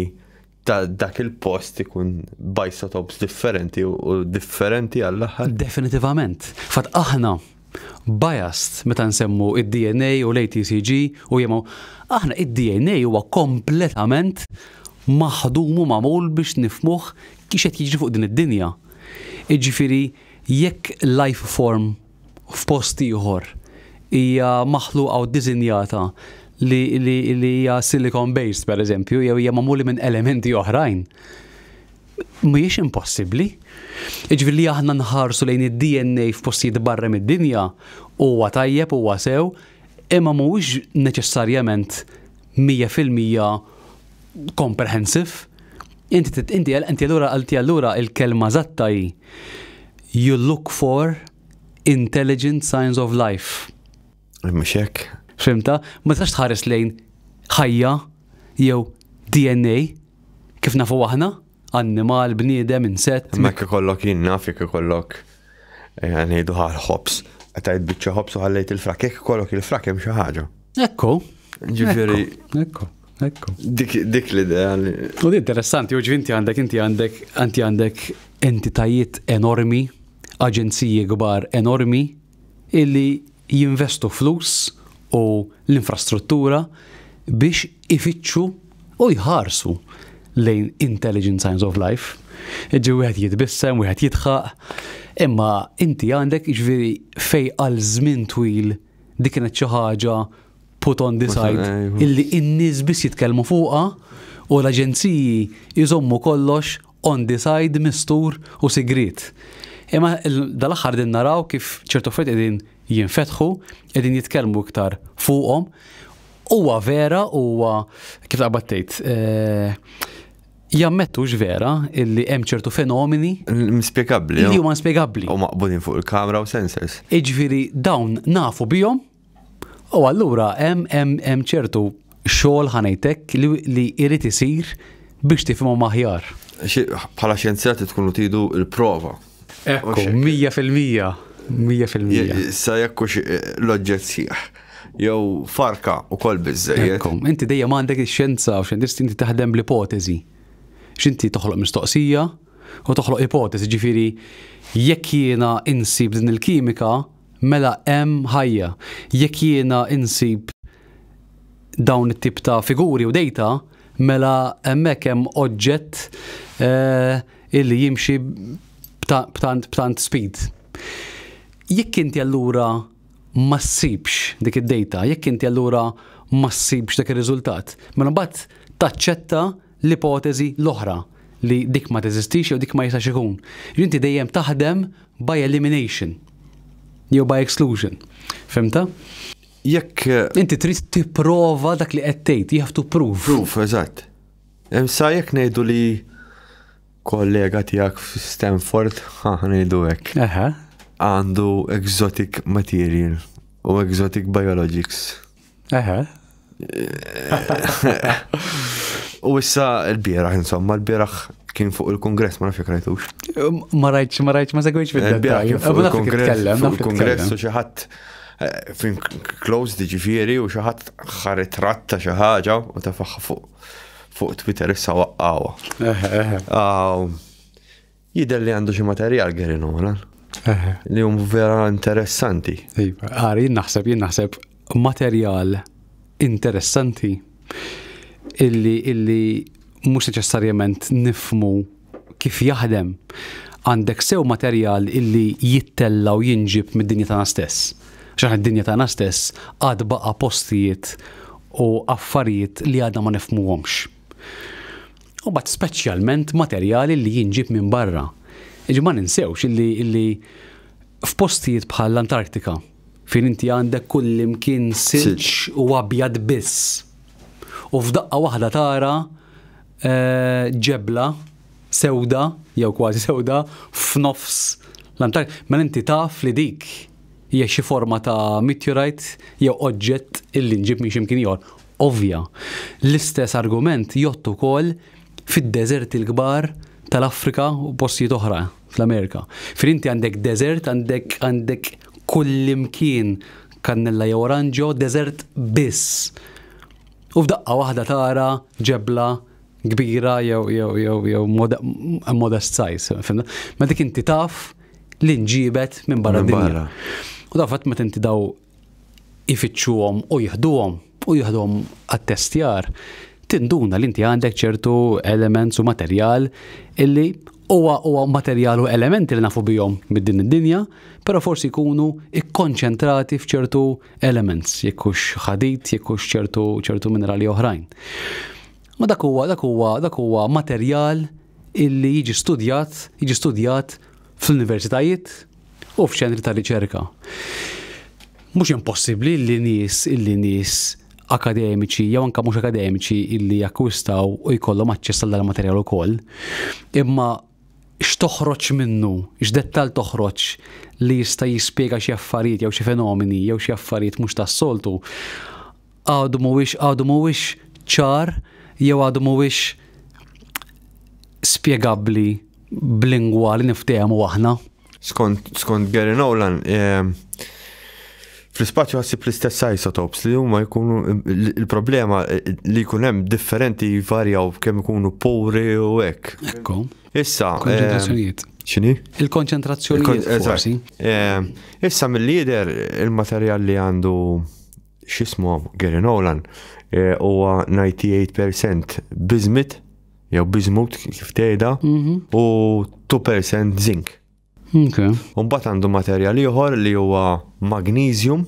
ta' dak il-post ikun b'isotopes differenti u differenti għall-aħħar. Definitivament. Fatt aħna biased meta nsemmu id-DNA u l-ATCG u jemu aħna id-DNA huwa kompletament maħdum u magħmul biex nifhmuh kif qed jiġri fuq din id-dinja. Iġifieri jekk life form f'post ieħor hija maħluqa u ddisinjata li hija silicon based, per eżempju, jew hija magħmuli minn elementi oħrajn, mhijiex impossibbli. Iġifieri li aħna nħarsu lejn id-DNA f'postijiet barra mid-dinja huwa tajjeb, huwa sew, imma mhuwiex neċessarjament 100% comprehensive. Inti allura għalti allura il-kelma eżatta hi you look for intelligent signs of life. Mhux hekk. Fhimta? Ma tistax tħares lejn ħajja jew DNA kif nafu aħna, annimal, bniedem, insett. Imma jekk ikollok, jien naf, jekk ikollok ngħidu ħal ħobż, qtajt biċċa ħobż u ħallejt il-frak, jekk ikollok il-frak hemm xi ħaġa. Ekku. Ġifieri Ekku. Dik l-idea li U di interessanti, u ġifieri inti għandek entitajiet enormi, aġenziji kbar enormi, illi jinvestu flus u l-infrastruttura biex ifittxu u jħarsu lejn intelligent signs of life. Ġi wieħed jitbissem, wieħed jidħaq, imma inti għandek, ġifieri, fej għal żmien twil dik kienet xi ħaġa put on the side illi in-nies biss jitkellmu fuqha u l-aġenziji jżommu kollox on the side, mistur u sigrit. Imma dal-aħħar din naraw kif ċertu affarijiet qegħdin jinfetħu, qegħdin jitkellmu iktar fuqhom. Huwa vera huwa kif taqbad tgħid, eh, jammettux vera illi hemm ċertu fenomeni Inspjegabbli. li huma inspjegabbli. U maqbudin fuq il-kamra u sensors. Iġifieri dawn nafu bihom u allura hemm hemm hemm ċertu xogħol ħa ngħidlek li li jrid isir biex tifhimhom aħjar. Bħala xjenzjati tkunu tridu il-prova. Ekku, 100%. 100%. Sa jekk hux l-oġġett sħiħ. Jew farka u kol biżżejjed. Ekku, inti dejjem għandek ix-xjenza u xjentisti inti taħdem bl-ipotezi. X'inti toħloq mistoqsija u toħloq ipotezi, ġifieri jekk jiena insib din il-kimika, mela hemm ħajja. Jekk jiena insib dawn it-tip ta' figuri u data, mela hemmhekk hemm oġġett eh, illi jimxi b'tant b'tant speed. Jekk inti allura ma ssibx dik id-data, jekk inti allura ma ssibx dak ir-riżultat, mela mbagħad taċċetta l-ipotezi l-oħra li dik ma teżistix jew dik ma jistax ikun. Inti dejjem taħdem by elimination jew by exclusion. Fhimtha? Jekk Inti trid tipprova dak li qed tgħid, you have to prove. Proof, eżatt. Sa jekk ngħidu li kollega tiegħek f'Stanford, ħa ngħidu hekk. Għandu exotic material u exotic biologics. Eħe. U issa l-bieraħ, insomma, l-bieraħ kien fuq il-kongress, ma nafx rajtux. Ma rajtx, ma rajtx, ma segwejtx fid-dettall. Kien fuq il-kongress, fuq il-kongress u xi ħadd eh, fin closed ġifieri u xi ħadd ħa ritratt ta' xi ħaġa u tafaħħa fuq fuq Twitter issa waqqawa. Jidher li għandu xi materjal Gary Nolan. Li hum vera interessanti. Iva, għar, jien naħseb, jien naħseb materjal interessanti illi illi mhux neċessarjament nifmu kif jaħdem. Għandek sew materjal illi jittella u jinġib mid-dinja tagħna stess. Għax id-dinja tagħna stess għad baqa' postijiet u affarijiet li għadna ma nifmuhomx. U bat speċjalment materjali li jinġib minn barra. Iġi ma ninsewx illi, illi f'postijiet bħal l-Antarktika, fejn inti għandek kull imkien silġ u abjad biss. U f'daqqa waħda tara eh, ġebla sewda, jew kważi sewda, f'nofs l-Antarktika. Mela inti taf li dik hija xi forma ta' meteorite jew oġġett illi nġib minn x'imkien ieħor. Ovvja. L-istess argument jgħodd ukoll fid-deżerti l-kbar tal-Afrika u postijiet oħra fl-Amerika. Fejn inti għandek deżert, għandek għandek kullimkien kannella jew oranġo, deżert biss. U f'daqqa waħda tara ġebla kbira jew jew jew jew modest size. Ma dik inti taf li nġibet minn barra d-dinja. U da fatt meta inti daw ifittxuhom u jieħduhom u jieħduhom għat-testjar, tinduna li inti għandek ċertu elements u materjal illi huwa huwa materjal u elementi li nafu bihom mid-din id-dinja, però forsi jkunu ikkonċentrati f'ċertu elements, jekk hux ħadid, jekk hux ċertu ċertu minerali oħrajn. Ma dak huwa dak huwa dak huwa materjal illi jiġi studjat, jiġi studjat fl-universitajiet u f'ċentri ta' riċerka. Mhux impossibbli li nies illi nies akademiċi jew anke mhux akademiċi illi jakkwistaw u jkollhom aċċess għal dal-materjal ukoll. Imma x'toħroġ minnu, x'dettal toħroġ li jista' jispjega xi affarijiet jew xi fenomeni jew xi affarijiet mhux tas-soltu, għadu mhuwiex għadu mhuwiex ċar jew għadu mhuwiex spjegabbli b'lingwa li niftehmu aħna. Skont, skont Gary Nolan, eh, fl-ispazju ħassib l-istess isotopes li huma jkunu il-problema eh, li jkun hemm differenti jvarjaw kemm ikunu puri u hekk. Ekku. Issa. Eh, Konċentrazzjonijiet. X'inhi? Il-konċentrazzjonijiet forsi. Issa mill-lider il-materjal li għandu x'ismu Gary Nolan huwa 98% bismuth jew bismuth kif tgħidha mhm. u 2% zinc. Okay. Mbagħad għandu materjal ieħor li huwa magnesium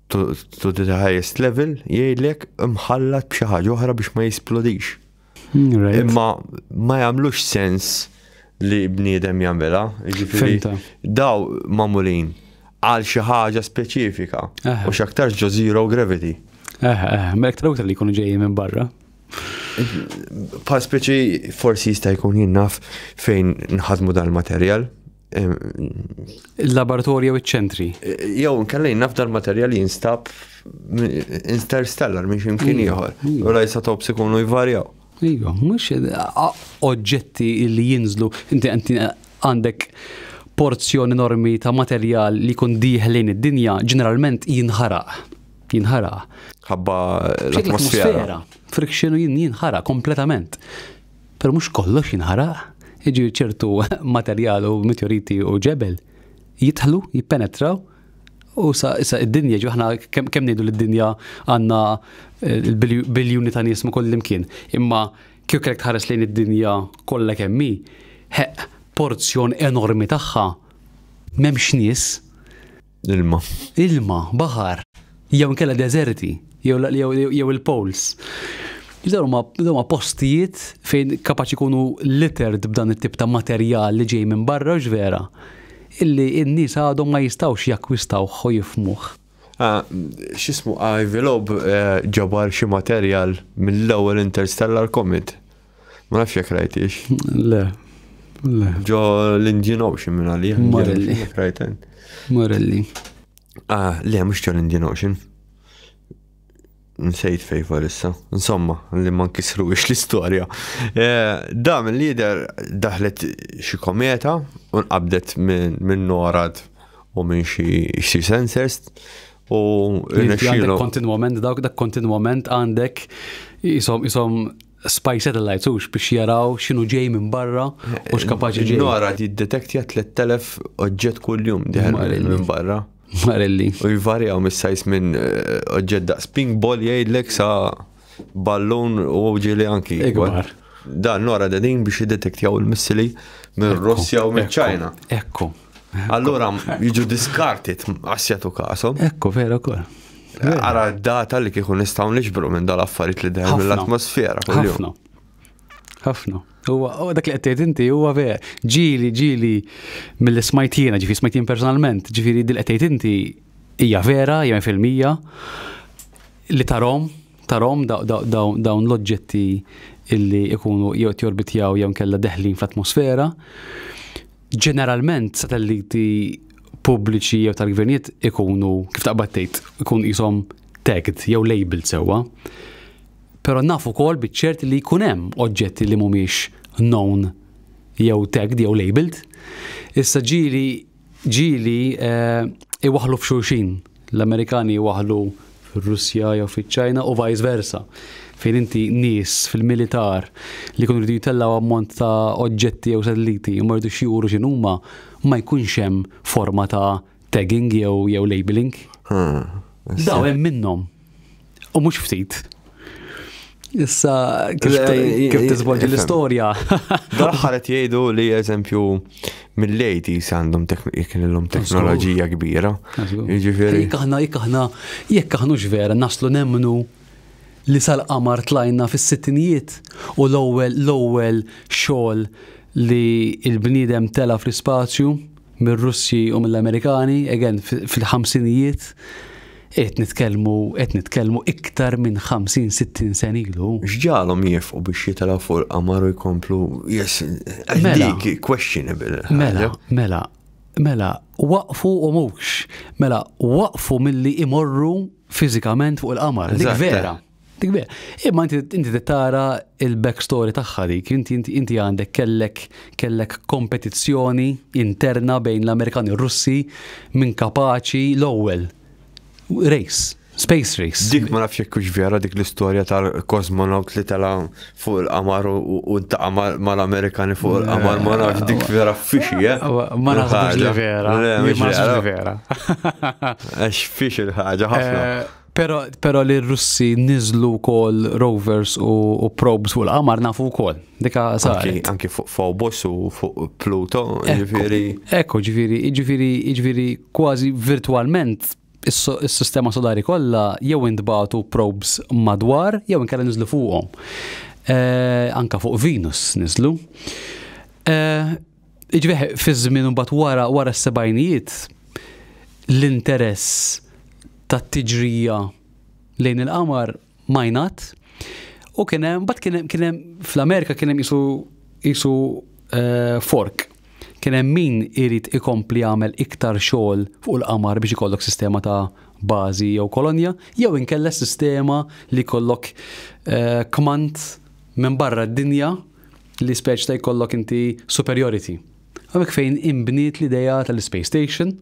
to, to the highest level jgħidlek imħallat b'xi ħaġa oħra biex ma jisplodix. Mm, Imma ma jagħmlux sens li bniedem jagħmilha, jiġifieri daw magħmulin. Għal xi ħaġa speċifika. U x'aktarx ġo zero gravity. Eh, mela iktar li jkunu ġejjin minn barra. Bħal speċi forsi jista' jkun jien naf fejn nħadmu dal-materjal. Il-laboratorju u ċ-ċentri. Jew nkella jien naf dal-materjal jinstab interstellar minn x'imkien ieħor. U l-isotopes ikunu jvarjaw. Iva, mhux oġġetti li jinżlu, inti inti għandek porzjon enormi ta' materjal li jkun dieħel lejn id-dinja, ġeneralment jinħaraq. Jinħaraq. Ħabba l-atmosfera. Friction u jinħaraq kompletament. Però mhux kollox jinħaraq. Jiġi ċertu materjal u meteoriti u ġebel jidħlu, jippenetraw u sa id-dinja ġu aħna kemm ngħidu li d-dinja għandna eh, biljuni ta' nies ma' kull imkien. Imma kieku kellek tħares lejn id-dinja kollha kemm hi, ħeq porzjon enormi tagħha m'hemmx nies. Ilma. Ilma, baħar, jew inkella deżerti, jew il-poles. Dawn huma postijiet fejn kapaċi jkunu littered b'dan it-tip ta' materjal li ġej minn barra vera, illi n-nies għadhom ma jistgħux jakkwistawh u jifhmuh. Ah, x'ismu Avi Loeb eh, ġabar xi materjal mill-ewwel Interstellar Comet. Ma nafx jekk rajtix. Le. Le. Ġo l-Indian Ocean minn għalija. Marelli. Rajten. Marelli. Ah, le, mhux ġo l-Indian Ocean. Nsejt fejn issa. Insomma, li ma nkisruwix l-istorja. Eh, da minn lider daħlet xi kometa u nqabdet minn NORAD u minn xi sensors u rnexxielu. Kontinwament dawk dak kontinwament għandek isom isom spy satellites hux biex jaraw x'inhu ġej minn barra u x'kapaċi ġej. NORAD jiddetektja 3000 oġġett kuljum dieħel minn barra. Marelli. U jvarjaw mis-sajs minn eh, oġġett daqs ping ball jgħidlek sa ballun u ġieli anki. Ikbar. Dan nora dedin biex jiddetektjaw il-missili minn Russja u minn Ċajna. Ekku. Allura jiġu diskartit għasjatu kasom. Ekku, vera kol. Ara data li kieku nistgħu niġbru minn dal-affarijiet li deħel mill-atmosfera. Ħafna. Ħafna. Huwa dak li qed tgħid inti huwa ver. Ġieli, ġieli mill smajt jiena, ġifieri smajt jien personalment, ġifieri dil qed tgħid inti hija vera, hija fil-mija li tarom, tarom dawn l-oġġetti illi ikunu jew jorbitjaw jew nkella deħlin fl-atmosfera. Ġeneralment satelliti pubbliċi jew tal-gvernijiet ikunu kif taqbad tgħid, ikun qishom tagged jew labeled sewwa. Però naf ukoll biċ-ċert li jkun hemm oġġetti li mhumiex known jew tagged jew labeled. Issa ġieli ġieli eh, iwaħħlu f'xulxin. L-Amerikani jwaħħlu fir-Russja jew fiċ-Ċajna u vice versa. Fejn inti nies fil-militar li jkunu jridu jtellgħu ammont ta' oġġetti jew satelliti u ma jridux juru x'inhuma, ma jkunx hemm forma ta' tagging jew jew labeling. Hmm. Daw hemm minnhom. U mhux ftit. Issa kif kif tiżvolġi l-istorja. Dal-aħħar qed jgħidu li eżempju mill-80s għandhom kien teknoloġija kbira. Jiġifieri. Jekk aħna jekk aħna jekk aħnux vera naslu nemmnu li sal-qamar tlajna fis-sittinijiet u l-ewwel l-ewwel xogħol li l-bniedem tela' fl-ispazju mir-Russi u mill-Amerikani, again fil-ħamsinijiet, qed nitkellmu qed nitkellmu iktar minn 50-60 sen ilu. X'ġagħalhom jiefqu biex jitilgħu fuq il-qamar u jkomplu yes, mela. dik questionable. Mela, mela, mela, waqfu u mhux. Mela, waqfu milli imorru fiżikament fuq il-qamar. Dik vera. Dik vera. Imma inti inti tara il-backstory tagħha dik, inti inti inti għandek kellek kellek kompetizzjoni interna bejn l-Amerikani u r-Russi minn kapaċi l-ewwel race, space race. Dik ma nafx jekk hux vera dik l-istorja tal-kosmonaut li tela fuq il-qamar u ntaqa' mal-Amerikani fuq il-qamar ma nafx dik vera fishy, eh? Ma naħsbux li vera. Le, Ma naħsbux li vera. Għax fishy l-ħaġa ħafna. Eh, Pero, pero li r-Russi niżlu wkoll rovers u, u probes fuq il-qamar nafu wkoll. Dika saret. Anki, anki fuq Phobos u fuq Pluto, ġifieri. Ekku, ġifieri, ġifieri, ġifieri kważi virtualment is-sistema solari kollha jew intbagħtu probes madwar jew inkella niżlu fuqhom. Eh, anka fuq Venus niżlu. Eh, Jiġifieri fi żmien imbagħad wara wara s-sebgħinijiet l-interess tat-tiġrija lejn il-qamar majnat u kien hemm mbagħad kien hemm fl-Amerika kien hemm qisu qisu fork. Kien hemm min irid ikompli jagħmel iktar xogħol fuq il-qamar biex ikollok sistema ta' bażi jew kolonja, jew inkella sistema li jkollok kmand minn barra d-dinja li speċi ta' jkollok inti superiority. Hawnhekk fejn inbniet l-idea tal-Space Station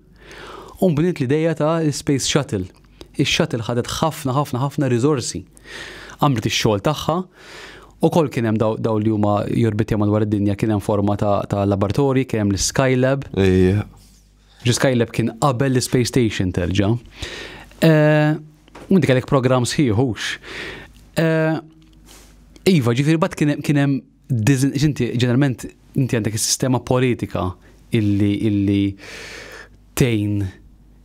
u nbniet l-idea tal-Space Shuttle. Ix-shuttle ħadet ħafna ħafna ħafna riżorsi. Għamlet ix-xogħol tagħha u kol kien hemm daw li huma jorbitja madwar id-dinja kien hemm forma ta' laboratorji, kien hemm l-Skylab. Ejja. Ġi Skylab kien qabel l-Space Station terġa'. Eh, u inti kellek programm sħiħux. Eh, iva, ġifieri bad kien hemm inti ġeneralment inti għandek is-sistema politika illi illi tgħin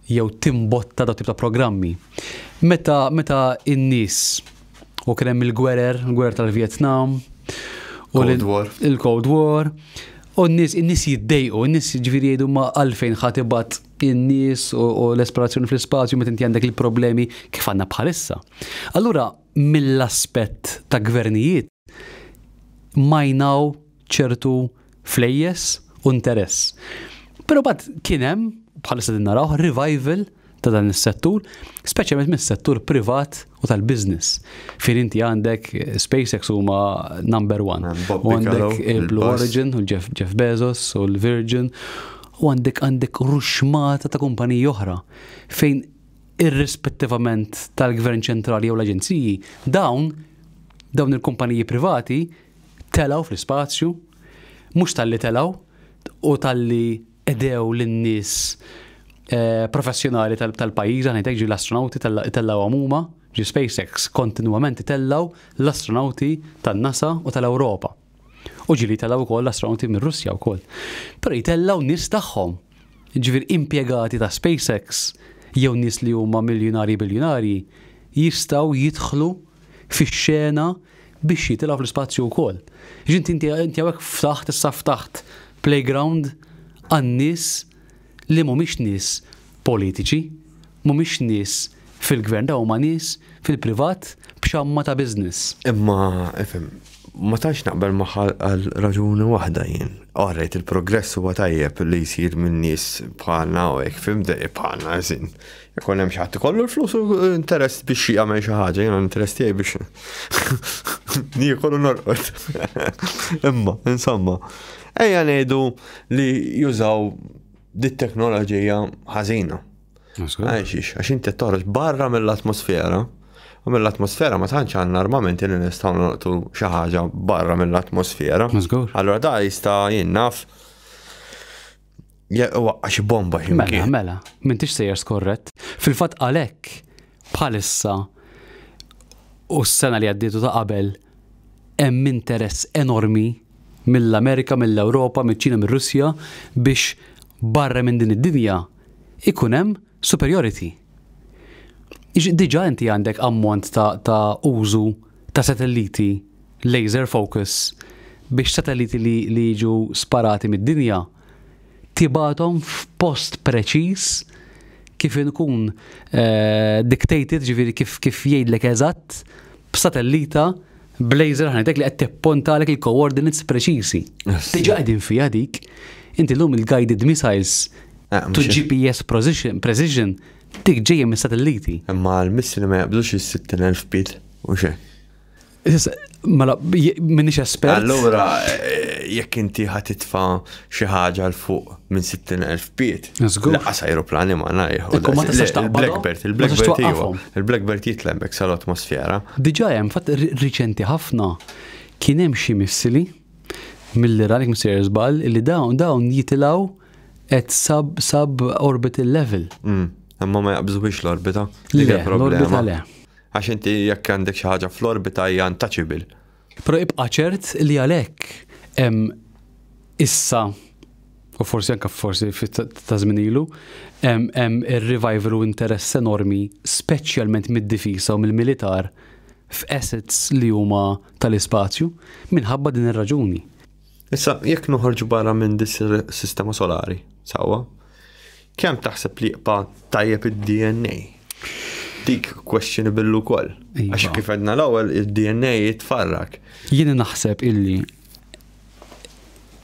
jew timbotta daw tip ta' programmi. Meta meta in-nies u kien hemm il-gwerer, il-gwerer tal-Vietnam, u Cold War. il-Cold War, u n-nies in-nies jiddejqu, in-nies ġifieri jgħidu ma għalfejn ħa tibgħat in-nies u l-esplorazzjoni fl-ispazju meta inti għandek il-problemi kif għandna bħalissa. Allura mill-aspett ta' gvernijiet majnaw ċertu flejjes u interess. Però bad kien hemm bħalissa din naraw revival ta' dan is-settur, speċjalment mis-settur privat u tal-business. Fejn inti għandek SpaceX huma number one. Bobby U għandek Callow, il-Blue il-boss. Origin u Jeff, Jeff Bezos u l-Virgin u għandek għandek ruxmata ta' kumpaniji oħra fejn irrispettivament tal-gvern ċentrali jew l-aġenziji, dawn dawn il-kumpaniji privati telaw fl-ispazju, mhux talli telaw u talli edew lin-nies professjonali tal-pajjiż, aħna ġi l-astronauti tellaw huma, ġi SpaceX kontinwament tellaw l-astronauti tan-NASA u tal-Ewropa. U ġili tellaw ukoll l-astronauti mir-Russja wkoll. Però jitellaw nies tagħhom. Ġifier impjegati ta' SpaceX jew nies li huma miljonari biljonari jistgħu jidħlu fix-xena biex jitilgħu fl-ispazju wkoll. Ġinti inti inti hawnhekk ftaħt issa ftaħt playground għan-nies li mhumiex nies politiċi, mhumiex nies fil-gvern, dawn huma nies fil-privat b'xamma ta' business. Imma, ifhem, ma tantx naqbel magħha għal raġuni waħda jien. Alright, il-progress huwa tajjeb li jsir minn nies bħalna u hekk, fim bħalna eżin. Ikun hemm xi ħadd ikollu l-flus u interess biex jagħmel xi ħaġa, jiena l-interess tiegħi biex niekol u norqod. Imma, insomma, ejja ngħidu li jużaw dit teknoloġija ħażina. Għalxiex, għax inti toħroġ barra mill-atmosfera, u mill-atmosfera ma tantx għandna armamenti li nistgħu noqtu xi ħaġa barra mill-atmosfera. Żgur. Allura da jista' jien naf waqqa xi bomba Mela, x'imkien. mela, m'intix sejjer skorrett. Fil-fatt għalhekk bħalissa u s-sena li għaddietu ta' qabel hemm interess enormi mill-Amerika, mill-Ewropa, mill-Ċina, mir-Russja biex barra minn din id-dinja ikun hemm superiority. Diġà inti għandek ammont ta' użu ta' satelliti laser focus biex satelliti li jiġu sparati mid-dinja tibgħathom f'post preċiż kif inkun dictated, ġifieri kif jgħidlek eżatt b'satellita b'laser ħanajtek li qed tippontalek il-coordinates preċiżi. Diġà qegħdin fiha dik. Inti llum il-guided missiles to GPS precision dik ġejja mis-satelliti. Imma l-missili ma jaqbżux is-60,000 pied u xejn. Mela, minix espert. Allura, jekk inti ħa titfa' xi ħaġa 'l fuq minn 60,000 pied, lanqas aeroplani ma ngħid. Ekku, ma tistax taqbadhom. Il-Blackbird, il-Blackbird iva. Il-Blackbird jitlembek sal-atmosfera. Diġà hemm, fatt riċenti ħafna kien hemm xi missili mill-Iran, jekk missir żball, li dawn jitilgħu at sub orbital level. Imma ma jaqbżuhiex l-orbita. Le, l-orbita le. Għax inti jekk għandek xi ħaġa fl-orbita hija untouchable. Però ibqa' ċert li għalhekk hemm issa u forsi anke forsi ta' żmien ilu hemm ir-revival u interess enormi speċjalment mid-difiża u mill-militar f'assets li huma tal-ispazju minħabba din ir-raġuni. Issa jekk noħorġu barra minn dis sistema solari, sewwa? Kemm taħseb li jibqa' tajjeb id-DNA? Dik questionable ukoll. Iva. Għax kif għedna l-ewwel id-DNA jitfarrak. Jiena naħseb illi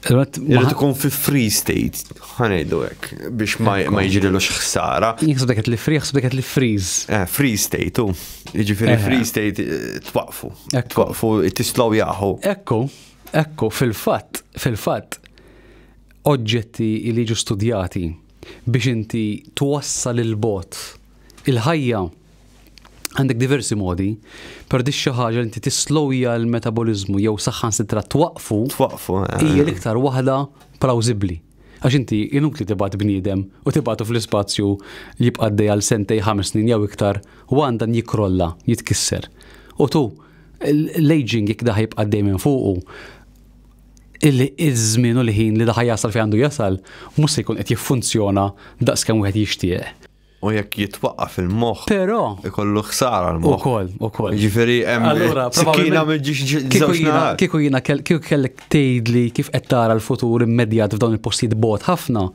Irid ikun fi free state, ħa ngħidu hekk, biex ma ma jiġrilux ħsara. Jien dak li free, ħseb dak li freeze. Eh, free state, u. Jiġifieri free state twaqfu. Twaqfu, tislow jaħu. Ekku, ekku, fil-fatt, fil-fatt, oġġetti li jiġu studjati biex inti twassal il-bot il-ħajja għandek diversi modi, per di xi ħaġa li inti tislowja l-metabolizmu jew saħansitra twaqfu, Twaqfu, hija l-iktar waħda plawżibbli. Għax inti inutli tibgħat bniedem u tibgħatu fl-ispazju li jibqa' għaddej għal sentej 5 snin jew iktar u għandan jikrolla, jitkisser. U tu, l-aging jekk daħ jibqa' għaddej minn fuqu, il-żmien u l-ħin li daħ jasal fejn għandu jasal, mhux se jkun qed jiffunzjona daqs kemm wieħed jixtieq. U jekk jitwaqqaf il-moħħ, Però ikollu ħsara l-moħħ. Ukoll, ukoll. Ġifieri hemm Allura, sikkina probabbilment- miġġiex Kieku żewġ jiena, naħat. kieku kellek tgħidli kif qed tara l-futur immedjat f'dawn il-postijiet bogħod ħafna,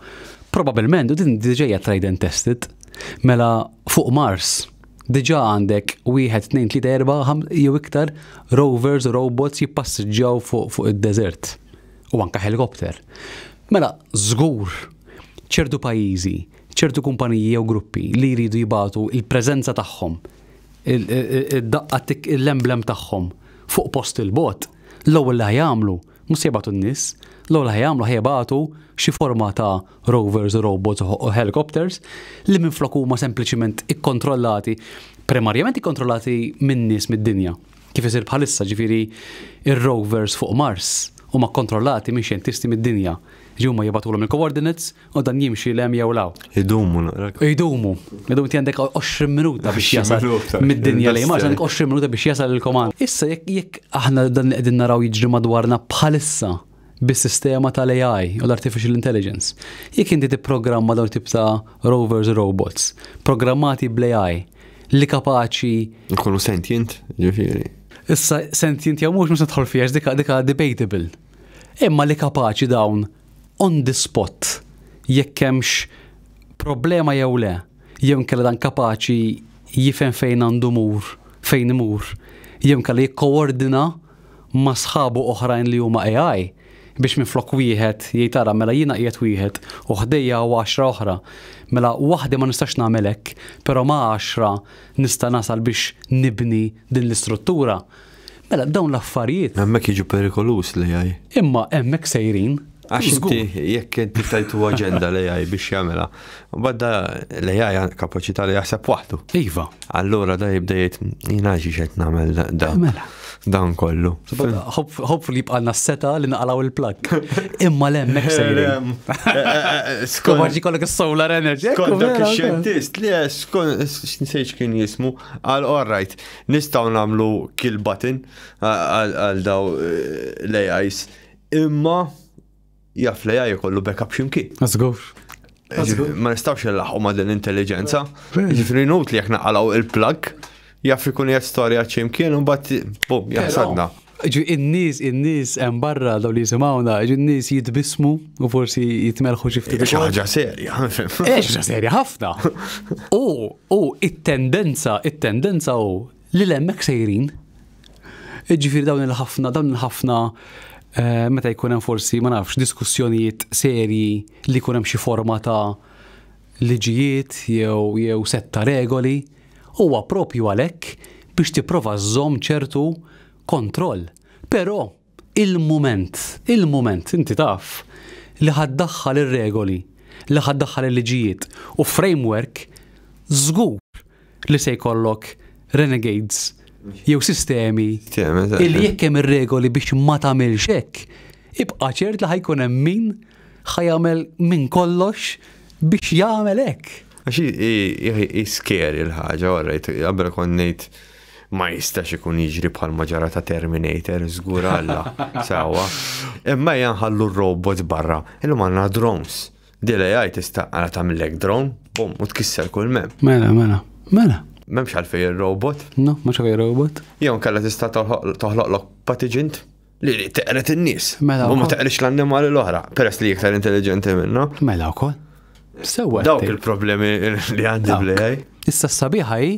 probabbilment u din diġà hija tried and tested. Mela fuq Mars diġà għandek wieħed, tnejn, tlieta, erba' jew iktar rovers, robots jippassiġġaw fuq id-deżert u anka helikopter. Mela, żgur, ċertu pajjiżi, ċertu kumpaniji jew gruppi li jridu jibatu il-preżenza tagħhom, id-daqqa tik l-emblem tagħhom fuq post il-bogħod, l-ewwel li ħa jagħmlu mhux se jibagħtu n-nies, l-ewwel li ħa jagħmlu ħa jibagħtu xi forma ta' rovers, robots u helicopters li minflok huma sempliċiment ikkontrollati, primarjament ikkontrollati minn nies mid-dinja. Kif isir bħalissa, ġifieri ir-rovers fuq Mars huma kontrollati minn xjentisti mid-dinja. Ġi huma jibagħtulhom il-coordinates u dan jimxi 'l hemm jew 'l hawn. Idumu naqra. Idumu. Idumu ti għandek 20 minuta biex 20 jasal minuta. mid-dinja li Mars, għandek 20 minuta biex jasal il-komand. Issa jekk aħna dan li qegħdin naraw jiġri madwarna bħalissa bis-sistema tal-AI u l-Artificial Intelligence, jekk inti tipprogramma dawn tip ta' rovers u robots, programmati bl-AI li kapaċi Ikunu sentient, ġifieri. Issa sentient jew mhux mhux nidħol fiha dika debatable. Imma li kapaċi dawn on the spot jekk hemmx problema jew le, jew inkella dan kapaċi jifhem fejn għandu mur, fejn imur, jew inkella jikkoordina ma' sħabu oħrajn li huma AI biex minflok wieħed jgħid ara mela jiena qiegħed wieħed u ħdejja u 10 oħra. Mela waħdi ma nistax nagħmel hekk, però ma' 10 nista' nasal biex nibni din l-istruttura. Mela dawn l-affarijiet Hemmhekk jiġu perikolus l-AI. Imma hemmhekk sejrin. Għax Żgur. inti jekk inti tajtu aġenda l-AI biex jagħmilha, u badda l-AI kapaċità li jaħseb waħdu. Iva. Allura da jibda jgħid jiena xi qed nagħmel da. Mela. Dan kollu. Hopefully jibqalna s-seta li naqalaw il-plug. Imma l-hemmhekk sejrin. Skont Kapaċi kollok is-solar energy. Skont Ekku, dak vera, ix-xjentist li skont nsejx kien jismu, għal alright, nistgħu nagħmlu kill button għal daw l-AIs, imma jaf l-AI jkollu backup x'imkien. Żgur. Ma nistgħux nlaħħqu ma' din l-intelligenza. Ġifieri inutli jekk naqalgħu il-plug, jaf ikun qed storja x'imkien u mbagħad bum, jaħsadna. Ġu in-nies hemm barra daw li jisimgħuna, ġu in-nies jitbismu u forsi jitmelħu xi ftit Xi ukoll. ħaġa serja. Eh, xi serja ħafna. U it-tendenza u li l-hemmhekk sejrin. Ġifieri dawn il-ħafna meta jkun hemm forsi ma nafx diskussjonijiet serji li jkun hemm xi forma ta' liġijiet jew set ta' regoli, huwa propju għalhekk biex tipprova żżomm ċertu kontroll. Però il-mument, inti taf, li ħa ddaħħal ir-regoli, li ħa ddaħħal il-liġijiet u framework żgur li se jkollok renegades jew sistemi illi jekk hemm ir-regoli biex ma tagħmilx hekk, ibqa' ċert li ħa jkun hemm min ħa jagħmel minn kollox biex jagħmel hekk. Għax i scary l-ħaġa, alright, qabel kont ngħid ma jistax ikun jiġri bħal ma ġara ta' Terminator, żgur Alla, sawa. Imma janħallu r-robots barra, illum għandna drones. Di l-AI tista' għala tagħmillek drone, bum, u tkisser kull mem. Mela, mela, mela. M'hemmx għalfejn il-robot. No, ma xafej robot. Jew kalla tista' toħloqlok pathogen li li teqret in-nies. Mela U ma wkoll. teqrix l-annimali l-oħra, peress li iktar intelligenti minna. Mela wkoll. Sewwa. Dawk il-problemi li għandi bl-AI. Issa s-sabiħa hi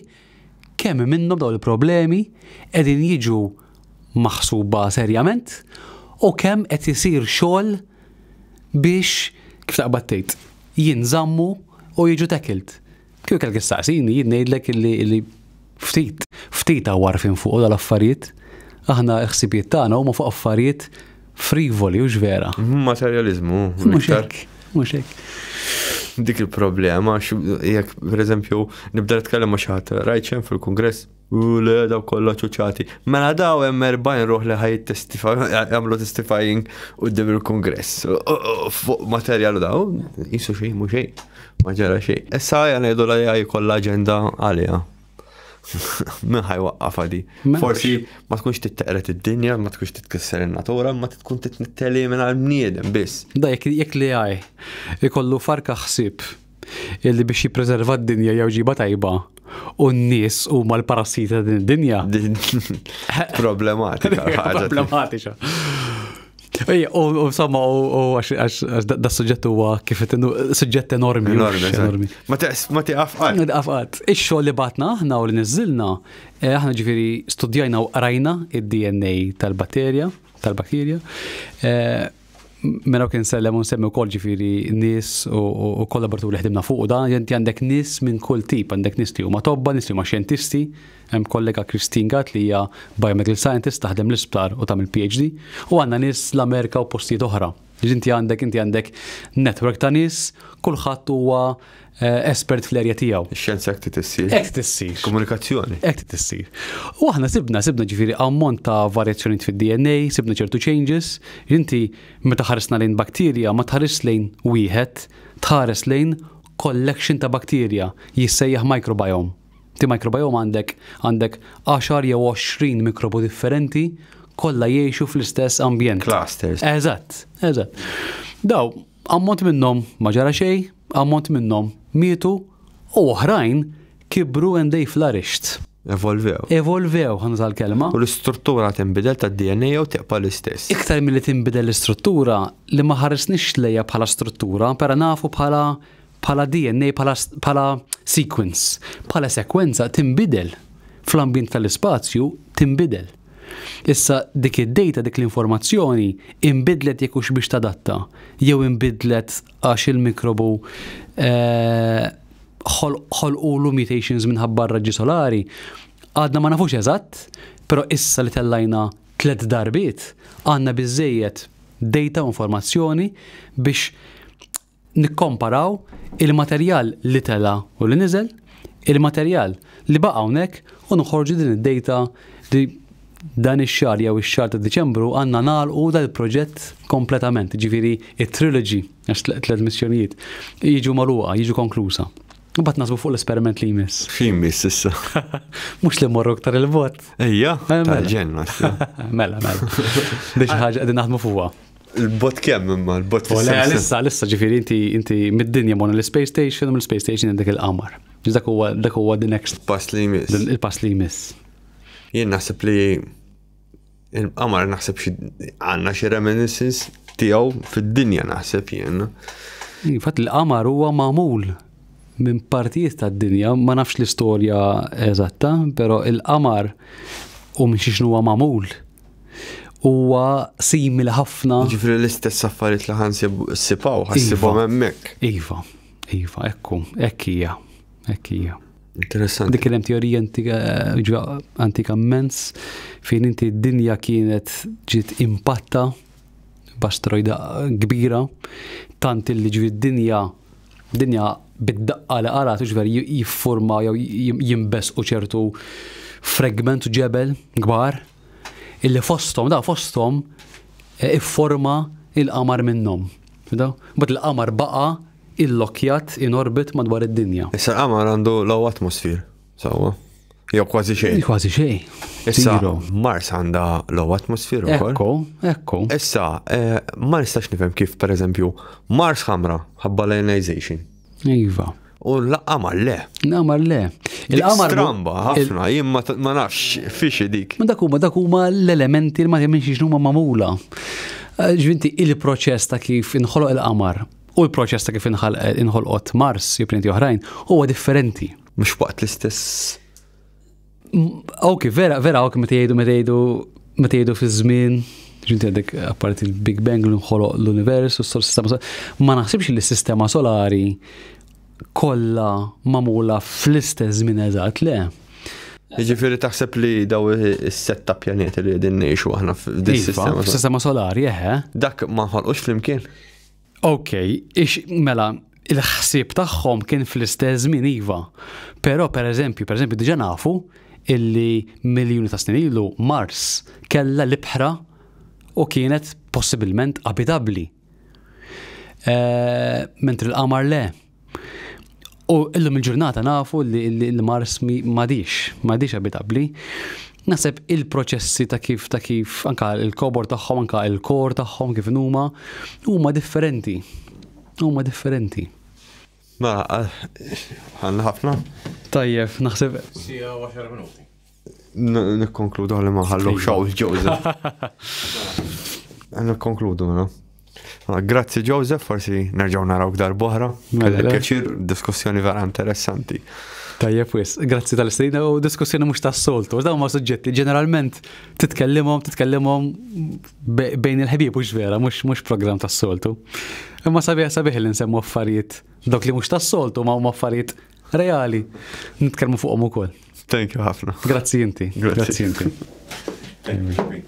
kemm minnhom dawn il-problemi qegħdin jiġu maħsuba serjament u kemm qed isir xogħol biex kif taqbad tgħid jinżammu u jiġu tackled. Kif kellek issaqsini, jien ngħidlek illi ftit, ftit hawn għarfien fuq dal-affarijiet. Aħna l-ħsibijiet tagħna huma fuq affarijiet frivoli, hux vera? Materjaliżmu. Mhux hekk, mhux hekk. Dik il-problema, jekk pereżempju nibda nitkellem ma' xi ħadd, rajt xejn fil-kungress, u le daw kollha ċuċati. Mela daw hemm 40 ruħ li ħaj jagħmlu testifying quddiem il-kungress. Fuq materjal daw, jisu xejn mhu xejn, ma ġara xejn. Issa ejja ngħidu la AI kollha aġenda għaliha. Min ħaj waqqafha di? Forsi ma tkunx titteqret id-dinja, ma tkunx titkisser in-natura, ma tkun tittelimina l-bniedem biss. Da jekk li AI ikollu farka ħsieb illi biex jippreserva d-dinja jew ġiba tajba u n-nies huma l-parassiti ta' din id-dinja. Problematika. Problematika. Ejja, u insomma, u għax da suġġett huwa kif suġġett enormi. Enormi. Ma tiqaf qatt. Ma tiqaf qatt. Ix-xogħol li batna aħna u li niżżilna, eh, aħna ġifieri studjajna u qrajna id-DNA tal-batterja, tal-bakterja. Eh, Mela kien sellem u nsemmi wkoll ġifieri nies u kollaboraturi li ħdimna fuq u dan, inti għandek nies minn kull tip, għandek nies li huma tobba, nies li huma xjentisti, hemm kollega Christine Gatt li hija biomedical scientist taħdem l-isptar u tagħmel PhD, u għandna nies l-Amerika u postijiet oħra. Inti għandek inti għandek network ta' nies, kulħadd huwa espert fl-erja tiegħu. Ix-xjenza hekk trid issir. Hekk trid issir. Komunikazzjoni. Hekk trid issir. U aħna sibna, sibna ġifieri ammont ta' varjazzjonijiet fid-DNA, sibna ċertu changes. Inti meta ħaresna lejn bakterja ma tħares lejn wieħed, tħares lejn collection ta' bakterja jissejjaħ microbiome. Ti microbiome għandek għandek 10 jew 20 mikrobu differenti kollha jgħixu fl-istess ambjent. Clusters. Eżatt, eżatt. Daw, Ammont minnhom ma ġara xejn, ammont minnhom mietu u oħrajn kibru and they flourished. Evolvew. Evolvew, ħa nuża l-kelma. U l-istruttura tinbidel tad-DNA jew tibqa' l-istess? Iktar milli tinbidel l-istruttura, li ma ħaresniex lejha bħala struttura, però nafu bħala bħala DNA, bħala bħala sequence. Bħala sekwenza tinbidel. Fl-ambjent tal-ispazju tinbidel. Issa dik id-data, dik l-informazzjoni inbidlet jekk hux biex tadatta jew inbidlet għax il-mikrobu eh, ħolqulu mutations minħabba r-raġġi solari, għadna ma nafux eżatt, però issa li tellajna tlet darbiet għandna biżejjed data u informazzjoni biex nikkomparaw il-materjal li tela' u li niżel, il-materjal li baqa' hawnhekk u noħorġu din id-data li dan ix-xahar jew ix-xahar ta' Diċembru għandna nagħlqu dal-proġett kompletament, jiġifieri it-trilogy, għax tliet missjonijiet, jiġu magħluqa, jiġu konklusa. Imbagħad naħsbu fuq l-esperiment li jmiss. Xi jmiss issa? Mhux li mmorru iktar il-bogħod. Ejja, eh, mela. tal-ġenna. Mela, mela. Biex ħaġa qegħdin naħdmu fuqha. Il-bot kemm imma, il-bot Le, issa, issa ġifieri inti inti mid-dinja mona l-Space Station u mill-Space Station għandek il-qamar. Dak huwa dak huwa the next. Pass li jmiss. Il-pass li jmiss. Jien naħseb li il-qamar naħseb xi għandna xi reminiscence tiegħu fid-dinja naħseb jien. Fatt il-qamar huwa magħmul minn partijiet tad-dinja, ma nafx l-istorja eżatta, però il-qamar u minn xiex huwa magħmul huwa simili ħafna. Ġifri l-istess affarijiet li ħansibaw, ħassibhom iva. hemmhekk. Iva, iva, ekku, hekk hija, hekk hija. Interessanti. Dik hemm teorija antika, antika immens fejn inti d-dinja kienet ġiet impatta b'asteroida kbira, tant illi ġifi d-dinja dinja bid-daqqa li qarat, ġifieri jiffurma jew jimbesqu ċertu fragment u ġebel kbar illi fosthom, da fosthom eh, ifforma il-qamar minnhom. Mbagħad il-qamar baqa' illokjat in orbit madwar id-dinja. Issa l-qamar għandu low atmosphere, sewwa. Jew kważi xejn. Kważi xejn. Issa Mars għandha low atmosphere ukoll. Ekku, ekku. Issa, eh, ma nistax nifhem kif pereżempju Mars ħamra ħabba l-ionization. Iva. U l-qamar le. L-qamar le. Il-qamar stramba ħafna, jien ma nafx fiex dik. Ma dak huma dak huma l-elementi li ma jemminx x'numa magħmula. Eh, ġvinti il-proċess ta' kif inħoloq il-qamar U l-proċess ta' kif inħolqot Mars jew pjaneti oħrajn huwa differenti. Mhux waqt l-istess. Ok, vera, vera, ok, meta jgħidu, meta jgħidu, meta jgħidu fi żmien, ġinti għandek apparti il-Big Bang l-inħoloq l-univers u s-sistema solari, ma naħsibx li s-sistema solari kollha magħmula fl-istess żmien eżatt, le. Jiġifieri taħseb li daw is-sett ta' pjaneti li qegħdin ngħixu aħna f'din Iva, sistema. Fis-sistema solari, eħe. Dak ma nħolqux flimkien. Ok, ix, mela, il-ħsieb tagħhom kien fl-istess żmien iva. Però per eżempju, per eżempju diġà nafu illi miljuni ta' snin ilu Mars kella l-ibħra u kienet possibilment abitabbli. Mentri l-qamar le. U illum il-ġurnata nafu li l-Mars m'għadix abitabbli. Naħseb il-proċessi ta' kif ta' kif anka il-kobor tagħhom, anka il-kor tagħhom kif huma huma differenti. Huma differenti. Ma għandna ħafna. Tajjeb, naħseb. Siegħa u 10 minuti. Nikkonkludu għalli ma ħallu xaw Joseph. Nikkonkludu mela. Grazzi Joseph, forsi nerġgħu narawk darb'oħra. Mela, Kellek pjaċir, diskussjoni vera interessanti. Tajjeb wis, grazzi tal-istedina u diskussjoni mhux tas-soltu, dawn ma suġġetti ġeneralment titkellimhom, titkellimhom bejn il-ħbieb mhux vera, mhux programm tas-soltu. Imma sabiħ sabiħ li nsemmu affarijiet dawk li mhux tas-soltu ma huma affarijiet reali nitkellmu fuqhom ukoll. Thank you ħafna. Grazzi inti. Grazzi inti. Thank you.